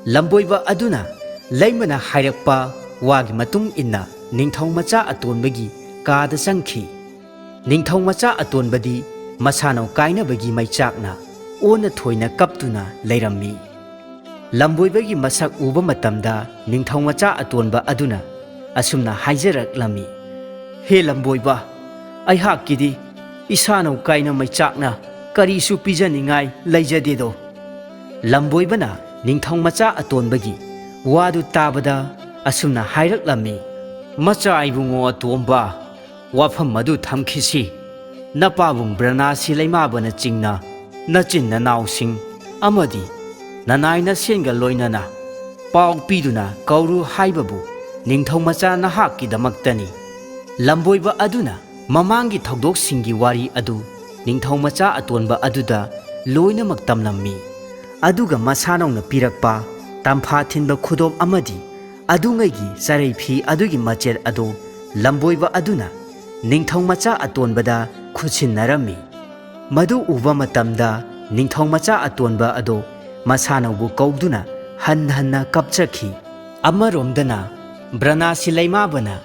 ꯂꯝꯕꯣꯏꯕ ꯑꯗꯨꯅ ꯂꯩꯃꯅ ꯍꯥꯏꯔꯛꯄ ꯋꯥꯒꯤ ꯃꯇꯨꯡ ꯏꯟꯅ ꯅꯤꯡꯊꯧ ꯃꯆꯥ ꯑꯇꯣꯟꯕꯒꯤ ꯀꯥꯗ ꯆꯪꯈꯤ꯫ ꯅꯤꯡꯊꯧ ꯃꯆꯥ ꯑꯇꯣꯟꯕꯗꯤ ꯃꯁꯥꯅꯧ ꯀꯥꯏꯅꯕꯒꯤ ꯃꯩꯆꯥꯛꯅ ꯑꯣꯟꯅ ꯊꯣꯏꯅ ꯀꯞꯇꯨꯅ ꯂꯩꯔꯝꯃꯤ꯫ ꯂꯝꯕꯣꯏꯕꯒꯤ ꯃꯁꯛ ꯎꯕ ꯃꯇꯝꯗ ꯅꯤꯡꯊꯧ ꯃꯆꯥ ꯑꯇꯣꯟꯕ ꯑꯗꯨꯅ ꯑꯁꯨꯝꯅ ꯍꯥꯏꯖꯔꯛꯂꯝꯃꯤ, "ꯍꯦ ꯂꯝꯕꯣꯏꯕ, ꯑꯩꯍꯥꯛꯀꯤꯗꯤ ꯏꯁꯥꯅꯧ ꯀꯥꯏꯅ ꯃꯩꯆꯥꯛꯅ ꯀꯔꯤꯁꯨ ꯄꯤꯖꯅꯤꯡꯉꯥꯏ ꯂꯩꯖꯗꯦꯗꯣ"꯫ ꯂꯝꯕꯣꯏꯕꯅ ꯅꯤꯡꯊꯧ ꯃꯆꯥ ꯑꯇꯣꯟꯕꯒꯤ ꯋꯥꯗꯨ ꯇꯥꯕꯗ ꯑꯁꯨꯝꯅ ꯍꯥꯏꯔꯛꯂꯝꯃꯤ, "ꯃꯆꯥ ꯏꯕꯨꯡꯉꯣ ꯑꯇꯣꯝꯕ, ꯋꯥꯐꯝ ꯑꯗꯨ ꯊꯝꯈꯤꯁꯤ꯫ ꯅꯄꯥꯕꯨꯡ ꯕ꯭ꯔꯅꯥꯁꯤ ꯂꯩꯃꯥꯕꯅꯆꯤꯡꯅ ꯅꯆꯤꯟ ꯅꯅꯥꯎꯁꯤꯡ ꯑꯃꯗꯤ ꯅꯅꯥꯏ ꯅꯁꯦꯟꯒ ꯂꯣꯏꯅꯅ ꯄꯥꯎ ꯄꯤꯗꯨꯅ ꯀꯧꯔꯨ ꯍꯥꯏꯕꯕꯨ ꯅꯤꯡꯊꯧ ꯃꯆꯥ ꯅꯍꯥꯛꯀꯤꯗꯃꯛꯇꯅꯤ꯫ ꯂꯝꯕꯣꯏꯕ ꯑꯗꯨꯅ ꯃꯃꯥꯡꯒꯤ ꯊꯧꯗꯣꯛꯁꯤꯡꯒꯤ ꯋꯥꯔꯤ ꯑꯗꯨ ꯅꯤꯡꯊꯧ ꯃꯆꯥ ꯑꯇꯣꯟꯕ ꯑꯗꯨꯗ ꯂꯣꯏꯅꯃꯛ ꯇꯝꯂꯝꯃꯤ꯫ ꯑꯗꯨꯒ ꯃꯁꯥꯅꯧꯅ ꯄꯤꯔꯛꯄ ꯇꯝꯐꯥ ꯊꯤꯟꯕ ꯈꯨꯗꯣꯞ ꯑꯃꯗꯤ ꯑꯗꯨꯉꯩꯒꯤ ꯆꯔꯩ ꯐꯤ ꯑꯗꯨꯒꯤ ꯃꯆꯦꯠ ꯑꯗꯨ ꯂꯝꯕꯣꯏꯕ ꯑꯗꯨꯅ ꯅꯤꯡꯊꯧ ꯃꯆꯥ ꯑꯇꯣꯟꯕꯗ ꯈꯨꯠꯁꯤꯟꯅꯔꯝꯃꯤ꯫ ꯃꯗꯨ ꯎꯕ ꯃꯇꯝꯗ ꯅꯤꯡꯊꯧ ꯃꯆꯥ ꯑꯇꯣꯟꯕ ꯑꯗꯨ ꯃꯁꯥꯅꯧꯕꯨ ꯀꯧꯗꯨꯅ ꯍꯟ ꯍꯟꯅ ꯀꯞꯆꯈꯤ꯫ ꯑꯃꯔꯣꯝꯗꯅ ꯕ꯭ꯔꯅꯥꯁꯤ ꯂꯩꯃꯥꯕꯅ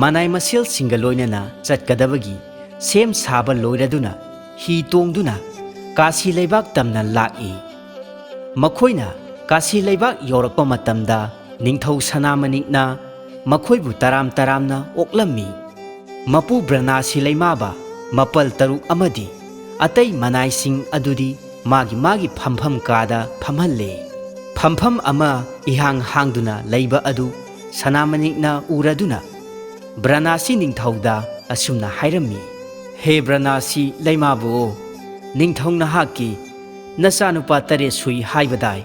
ꯃꯅꯥꯏ ꯃꯁꯦꯜꯁꯤꯡꯒ ꯂꯣꯏꯅꯅ ꯆꯠꯀꯗꯕꯒꯤ ꯁꯦꯝ ꯁꯥꯕ ꯂꯣꯏꯔꯗꯨꯅ ꯍꯤ ꯇꯣꯡꯗꯨꯅ ꯀꯥꯁꯤ ꯂꯩꯕꯥꯛ ꯇꯝꯅ ꯂꯥꯛꯏ꯫ ꯃꯈꯣꯏꯅ ꯀꯥꯁꯤ ꯂꯩꯕꯥꯛ ꯌꯧꯔꯛꯄ ꯃꯇꯝꯗ ꯅꯤꯡꯊꯧ ꯁꯅꯥꯃꯅꯤꯛꯅ ꯃꯈꯣꯏꯕꯨ ꯇꯔꯥꯝ ꯇꯔꯥꯝꯅ ꯑꯣꯛꯂꯝꯃꯤ꯫ ꯃꯄꯨ ꯕ꯭ꯔꯅꯥꯁꯤ ꯂꯩꯃꯥꯕ, ꯃꯄꯜ ꯇꯔꯨꯛ ꯑꯃꯗꯤ ꯑꯇꯩ ꯃꯅꯥꯏꯁꯤꯡ ꯑꯗꯨꯗꯤ ꯃꯥꯒꯤ ꯃꯥꯒꯤ ꯐꯝꯐꯝ ꯀꯥꯗ ꯐꯝꯍꯜꯂꯦ꯫ ꯐꯝꯐꯝ ꯑꯃ ꯏꯍꯥꯡ ꯍꯥꯡꯗꯨꯅ ꯂꯩꯕ ꯑꯗꯨ ꯁꯅꯥꯃꯅꯤꯛꯅ ꯎꯔꯗꯨꯅ ꯕ꯭ꯔꯅꯥꯁꯤ ꯅꯤꯡꯊꯧꯗ ꯑꯁꯨꯝꯅ ꯍꯥꯏꯔꯝꯃꯤ, "ꯍꯦ ꯕ꯭ꯔꯅꯥꯁꯤ ꯂꯩꯃꯥꯕꯨ, ꯅꯤꯡꯊꯧ ꯅꯍꯥꯛꯀꯤ ꯅꯆꯥꯅꯨꯄꯥ ꯇꯔꯦꯠ ꯁꯨꯏ ꯍꯥꯏꯕꯗꯥꯏ?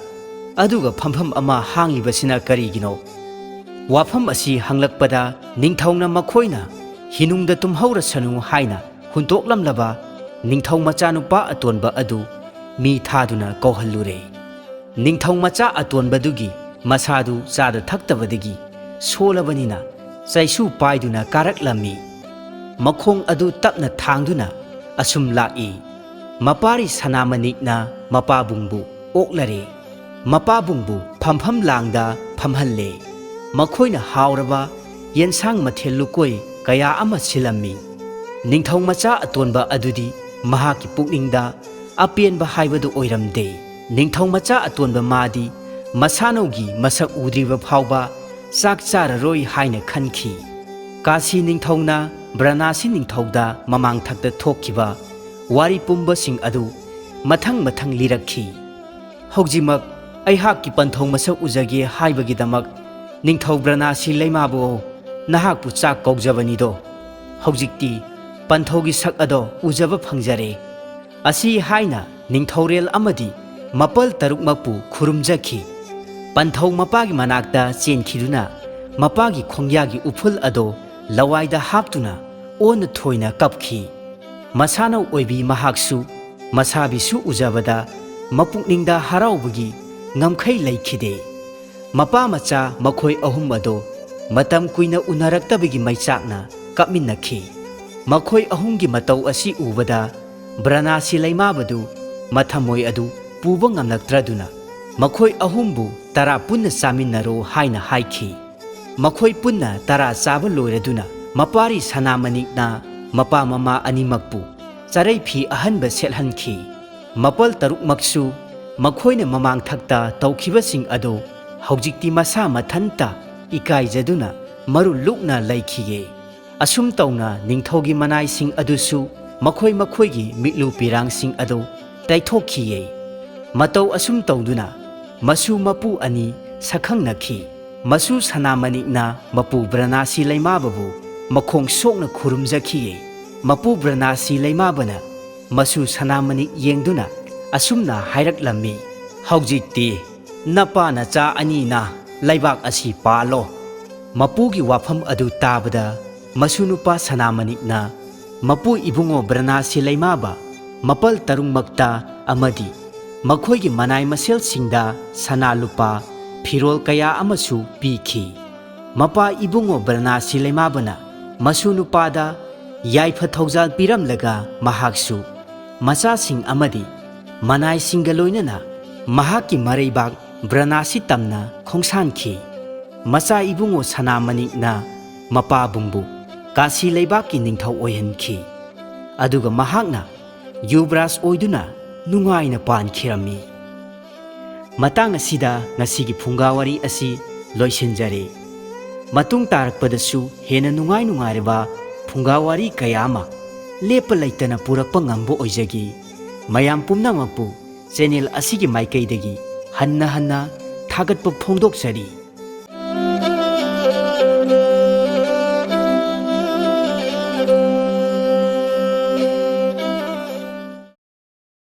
ꯑꯗꯨꯒ ꯐꯝꯐꯝ ꯑꯃ ꯍꯥꯡꯂꯤꯕꯁꯤꯅ ꯀꯔꯤꯒꯤꯅꯣ?" ꯋꯥꯐꯝ ꯑꯁꯤ ꯍꯪꯂꯛꯄꯗ ꯅꯤꯡꯊꯧꯅ ꯃꯈꯣꯏꯅ ꯍꯤꯅꯨꯡꯗ ꯇꯨꯝꯍꯧꯔꯁꯅꯨ ꯍꯥꯏꯅ ꯍꯨꯟꯗꯣꯛꯂꯝꯂꯕ ꯅꯤꯡꯊꯧ ꯃꯆꯥꯅꯨꯄꯥ ꯑꯇꯣꯟꯕ ꯑꯗꯨ ꯃꯤ ꯊꯥꯗꯨꯅ ꯀꯧꯍꯜꯂꯨꯔꯦ꯫ ꯅꯤꯡꯊꯧ ꯃꯆꯥ ꯑꯇꯣꯟꯕꯗꯨꯒꯤ ꯃꯁꯥꯗꯨ ꯆꯥꯗ ꯊꯛꯇꯕꯗꯒꯤ ꯁꯣꯜꯂꯕꯅꯤꯅ ꯆꯩꯁꯨ ꯄꯥꯏꯗꯨꯅ ꯀꯥꯔꯛꯂꯝꯃꯤ꯫ ꯃꯈꯣꯡ ꯑꯗꯨ ꯇꯞꯅ ꯊꯥꯡꯗꯨꯅ ꯑꯁꯨꯝ ꯂꯥꯛꯏ, "ꯃꯄꯥꯔꯤ ꯁꯅꯥꯃꯅꯤꯛꯅ ꯃꯄꯥꯕꯨꯡꯕꯨ ꯑꯣꯛꯂꯔꯦ꯫ ꯃꯄꯥꯕꯨꯡꯕꯨ ꯐꯝꯐꯝ ꯂꯥꯡꯗ ꯐꯝꯍꯜꯂꯦ꯫ ꯃꯈꯣꯏꯅ ꯍꯥꯎꯔꯕ ꯌꯦꯟꯁꯥꯡ ꯃꯊꯦꯜ ꯂꯨꯀꯣꯏ ꯀꯌꯥ ꯑꯃ ꯁꯤꯜꯂꯝꯃꯤ꯫" ꯅꯤꯡꯊꯧ ꯃꯆꯥ ꯑꯇꯣꯟꯕ ꯑꯗꯨꯗꯤ ꯃꯍꯥꯛꯀꯤ ꯄꯨꯛꯅꯤꯡꯗ ꯑꯄꯦꯟꯕ ꯍꯥꯏꯕꯗꯨ ꯑꯣꯏꯔꯝꯗꯦ꯫ ꯅꯤꯡꯊꯧ ꯃꯆꯥ ꯑꯇꯣꯟꯕ ꯃꯥꯗꯤ ꯃꯁꯥꯅꯧꯒꯤ ꯃꯁꯛ ꯎꯗ꯭ꯔꯤꯕ ꯐꯥꯎꯕ ꯆꯥꯛ ꯆꯥꯔꯔꯣꯏ ꯍꯥꯏꯅ ꯈꯟꯈꯤ꯫ ꯀꯥꯁꯤ ꯅꯤꯡꯊꯧꯅ ꯕ꯭ꯔꯅꯥꯁꯤ ꯅꯤꯡꯊꯧꯗ ꯃꯃꯥꯡꯊꯛꯇ ꯊꯣꯛꯈꯤꯕ ꯋꯥꯔꯤ ꯄꯨꯝꯕꯁꯤꯡ ꯑꯗꯨ ꯃꯊꯪ ꯃꯊꯪ ꯂꯤꯔꯛꯈꯤ꯫ "ꯍꯧꯖꯤꯛꯃꯛ ꯑꯩꯍꯥꯛꯀꯤ ꯄꯟꯊꯧ ꯃꯁꯛ ꯎꯖꯒꯦ ꯍꯥꯏꯕꯒꯤꯗꯃꯛ ꯅꯤꯡꯊꯧ ꯕ꯭ꯔꯅꯥꯁꯤ ꯂꯩꯃꯥꯕꯨ ꯅꯍꯥꯛꯄꯨ ꯆꯥꯛ ꯀꯧꯖꯕꯅꯤꯗꯣ꯫ ꯍꯧꯖꯤꯛꯇꯤ ꯄꯟꯊꯧꯒꯤ ꯁꯛ ꯑꯗꯣ ꯎꯖꯕ ꯐꯪꯖꯔꯦ꯫" ꯑꯁꯤ ꯍꯥꯏꯅ ꯅꯤꯡꯊꯧꯔꯦꯜ ꯑꯃꯗꯤ ꯃꯄꯜ ꯇꯔꯨꯛꯃꯛꯄꯨ ꯈꯨꯔꯨꯝꯖꯈꯤ꯫ ꯄꯟꯊꯧ ꯃꯄꯥꯒꯤ ꯃꯅꯥꯛꯇ ꯆꯦꯟꯈꯤꯗꯨꯅ ꯃꯄꯥꯒꯤ ꯈꯣꯡꯌꯥꯒꯤ ꯎꯐꯨꯜ ꯑꯗꯣ ꯂꯋꯥꯏꯗ ꯍꯥꯞꯇꯨꯅ ꯑꯣꯟꯅ ꯊꯣꯏꯅ ꯀꯞꯈꯤ꯫ ꯃꯁꯥꯅꯧ ꯑꯣꯏꯕꯤ ꯃꯍꯥꯛꯁꯨ ꯃꯁꯥꯕꯤꯁꯨ ꯎꯖꯕꯗ ꯃꯄꯨꯛꯅꯤꯡꯗ ꯍꯔꯥꯎꯕꯒꯤ ꯉꯝꯈꯩ ꯂꯩꯈꯤꯗꯦ꯫ ꯃꯄꯥ ꯃꯆꯥ ꯃꯈꯣꯏ ꯑꯍꯨꯝ ꯑꯗꯣ ꯃꯇꯝ ꯀꯨꯏꯅ ꯎꯅꯔꯛꯇꯕꯒꯤ ꯃꯩꯆꯥꯛꯅ ꯀꯞꯃꯤꯟꯅꯈꯤ꯫ ꯃꯈꯣꯏ ꯑꯍꯨꯝꯒꯤ ꯃꯇꯧ ꯑꯁꯤ ꯎꯕꯗ ꯕ꯭ꯔꯅꯥꯁꯤ ꯂꯩꯃꯥꯕꯗꯨ ꯃꯊꯃꯣꯏ ꯑꯗꯨ ꯄꯨꯕ ꯉꯝꯂꯛꯇ꯭ꯔꯗꯨꯅ ꯃꯈꯣꯏ ꯑꯍꯨꯝꯕꯨ ꯇꯔꯥ ꯄꯨꯟꯅ ꯆꯥꯃꯤꯟꯅꯔꯣ ꯍꯥꯏꯅ ꯍꯥꯏꯈꯤ꯫ ꯃꯈꯣꯏ ꯄꯨꯟꯅ ꯇꯔꯥ ꯆꯥꯕ ꯂꯣꯏꯔꯗꯨꯅ ꯃꯄꯥꯔꯤ ꯁꯅꯥꯃꯅꯤꯛꯅ ꯃꯄꯥ ꯃꯃꯥ ꯑꯅꯤꯃꯛꯄꯨ ꯆꯔꯩ ꯐꯤ ꯑꯍꯟꯕ ꯁꯦꯠꯍꯟꯈꯤ꯫ ꯃꯄꯜ ꯇꯔꯨꯛꯃꯛꯁꯨ ꯃꯈꯣꯏꯅ ꯃꯃꯥꯡꯊꯛꯇ ꯇꯧꯈꯤꯕꯁꯤꯡ ꯑꯗꯨ ꯍꯧꯖꯤꯛꯇꯤ ꯃꯁꯥ ꯃꯊꯟꯇ ꯏꯀꯥꯏꯖꯗꯨꯅ ꯃꯔꯨ ꯂꯨꯛꯅ ꯂꯩꯈꯤꯌꯦ꯫ ꯑꯁꯨꯝ ꯇꯧꯅ ꯅꯤꯡꯊꯧꯒꯤ ꯃꯅꯥꯏꯁꯤꯡ ꯑꯗꯨꯁꯨ ꯃꯈꯣꯏ ꯃꯈꯣꯏꯒꯤ ꯃꯤꯠꯂꯨ ꯄꯤꯔꯥꯡꯁꯤꯡ ꯑꯗꯨ ꯇꯩꯊꯣꯛꯈꯤꯌꯦ꯫ ꯃꯇꯧ ꯑꯁꯨꯝ ꯇꯧꯗꯨꯅ ꯃꯁꯨ ꯃꯄꯨ ꯑꯅꯤ ꯁꯛꯈꯪꯅꯈꯤ꯫ ꯃꯁꯨ ꯁꯅꯥꯃꯅꯤꯛꯅ ꯃꯄꯨ ꯕ꯭ꯔꯅꯥꯁꯤ ꯂꯩꯃꯥꯕꯕꯨ ꯃꯈꯣꯡ ꯁꯣꯛꯅ ꯈꯨꯔꯨꯝꯖꯈꯤꯌꯦ꯫ ꯃꯄꯨ ꯕ꯭ꯔꯅꯥꯁꯤ ꯂꯩꯃꯥꯕꯅ ꯃꯁꯨ ꯁꯅꯥꯃꯅꯤꯛ ꯌꯦꯡꯗꯨꯅ ꯑꯁꯨꯝꯅ ꯍꯥꯏꯔꯛꯂꯝꯃꯤ, "ꯍꯧꯖꯤꯛꯇꯤ ꯅꯄꯥ ꯅꯆꯥ ꯑꯅꯤꯅ ꯂꯩꯕꯥꯛ ꯑꯁꯤ ꯄꯥꯜꯂꯣ꯫" ꯃꯄꯨꯒꯤ ꯋꯥꯐꯝ ꯑꯗꯨ ꯇꯥꯕꯗ ꯃꯁꯨ ꯅꯨꯄꯥ ꯁꯅꯥꯃꯅꯤꯛꯅ ꯃꯄꯨ ꯏꯕꯨꯡꯉꯣ ꯕ꯭ꯔꯅꯥꯁꯤ ꯂꯩꯃꯥꯕ ꯃꯄꯜ ꯇꯔꯨꯛꯃꯛꯇ ꯑꯃꯗꯤ ꯃꯈꯣꯏꯒꯤ ꯃꯅꯥꯏ ꯃꯁꯦꯜꯁꯤꯡꯗ ꯁꯅꯥ ꯂꯨꯄꯥ, ꯐꯤꯔꯣꯜ ꯀꯌꯥ ꯑꯃꯁꯨ ꯄꯤꯈꯤ꯫ ꯃꯄꯥ ꯏꯕꯨꯡꯉꯣ ꯕ꯭ꯔꯅꯥꯁꯤ ꯂꯩꯃꯥꯕꯅ ꯃꯁꯨ ꯅꯨꯄꯥꯗ ꯌꯥꯏꯐ ꯊꯧꯖꯥꯜ ꯄꯤꯔꯝꯂꯒ ꯃꯍꯥꯛꯁꯨ ꯃꯆꯥꯁꯤꯡ ꯑꯃꯗꯤ ꯃꯅꯥꯏꯁꯤꯡꯒ ꯂꯣꯏꯅꯅ ꯃꯍꯥꯛꯀꯤ ꯃꯔꯩꯕꯥꯛ ꯕ꯭ꯔꯅꯥꯁꯤ ꯇꯝꯅ ꯈꯣꯡꯁꯥꯟꯈꯤ꯫ ꯃꯆꯥ ꯏꯕꯨꯡꯉꯣ ꯁꯅꯥꯃꯅꯤꯛꯅ ꯃꯄꯥꯕꯨꯡꯕꯨ ꯀꯥꯁꯤ ꯂꯩꯕꯥꯛꯀꯤ ꯅꯤꯡꯊꯧ ꯑꯣꯏꯍꯟꯈꯤ꯫ ꯑꯗꯨꯒ ꯃꯍꯥꯛꯅ ꯌꯨꯕꯔꯥꯖ ꯑꯣꯏꯗꯨꯅ ꯅꯨꯡꯉꯥꯏꯅ ꯄꯥꯟꯈꯤꯔꯝꯃꯤ꯫ ꯃꯇꯥꯡ ꯑꯁꯤꯗ ꯉꯁꯤꯒꯤ ꯐꯨꯡꯒꯥ ꯋꯥꯔꯤ ꯑꯁꯤ ꯂꯣꯏꯁꯤꯟꯖꯔꯦ꯫ ꯃꯇꯨꯡ ꯇꯥꯔꯛꯄꯗꯁꯨ ꯍꯦꯟꯅ ꯅꯨꯡꯉꯥꯏ ꯅꯨꯡꯉꯥꯏꯔꯕ ꯐꯨꯡꯒꯥ ꯋꯥꯔꯤ ꯀꯌꯥ ꯑꯃ ꯂꯦꯞꯄ ꯂꯩꯇꯅ ꯄꯨꯔꯛꯄ ꯉꯝꯕ ꯑꯣꯏꯖꯒꯦ꯫ ꯃꯌꯥꯝ ꯄꯨꯝꯅꯃꯛꯄꯨ ꯆꯦꯅꯦꯜ ꯑꯁꯤꯒꯤ ꯃꯥꯏꯀꯩꯗꯒꯤ ꯍꯟꯅ ꯍꯟꯅ ꯊꯥꯒꯠꯄ ꯐꯣꯡꯗꯣꯛꯆꯔꯤ꯫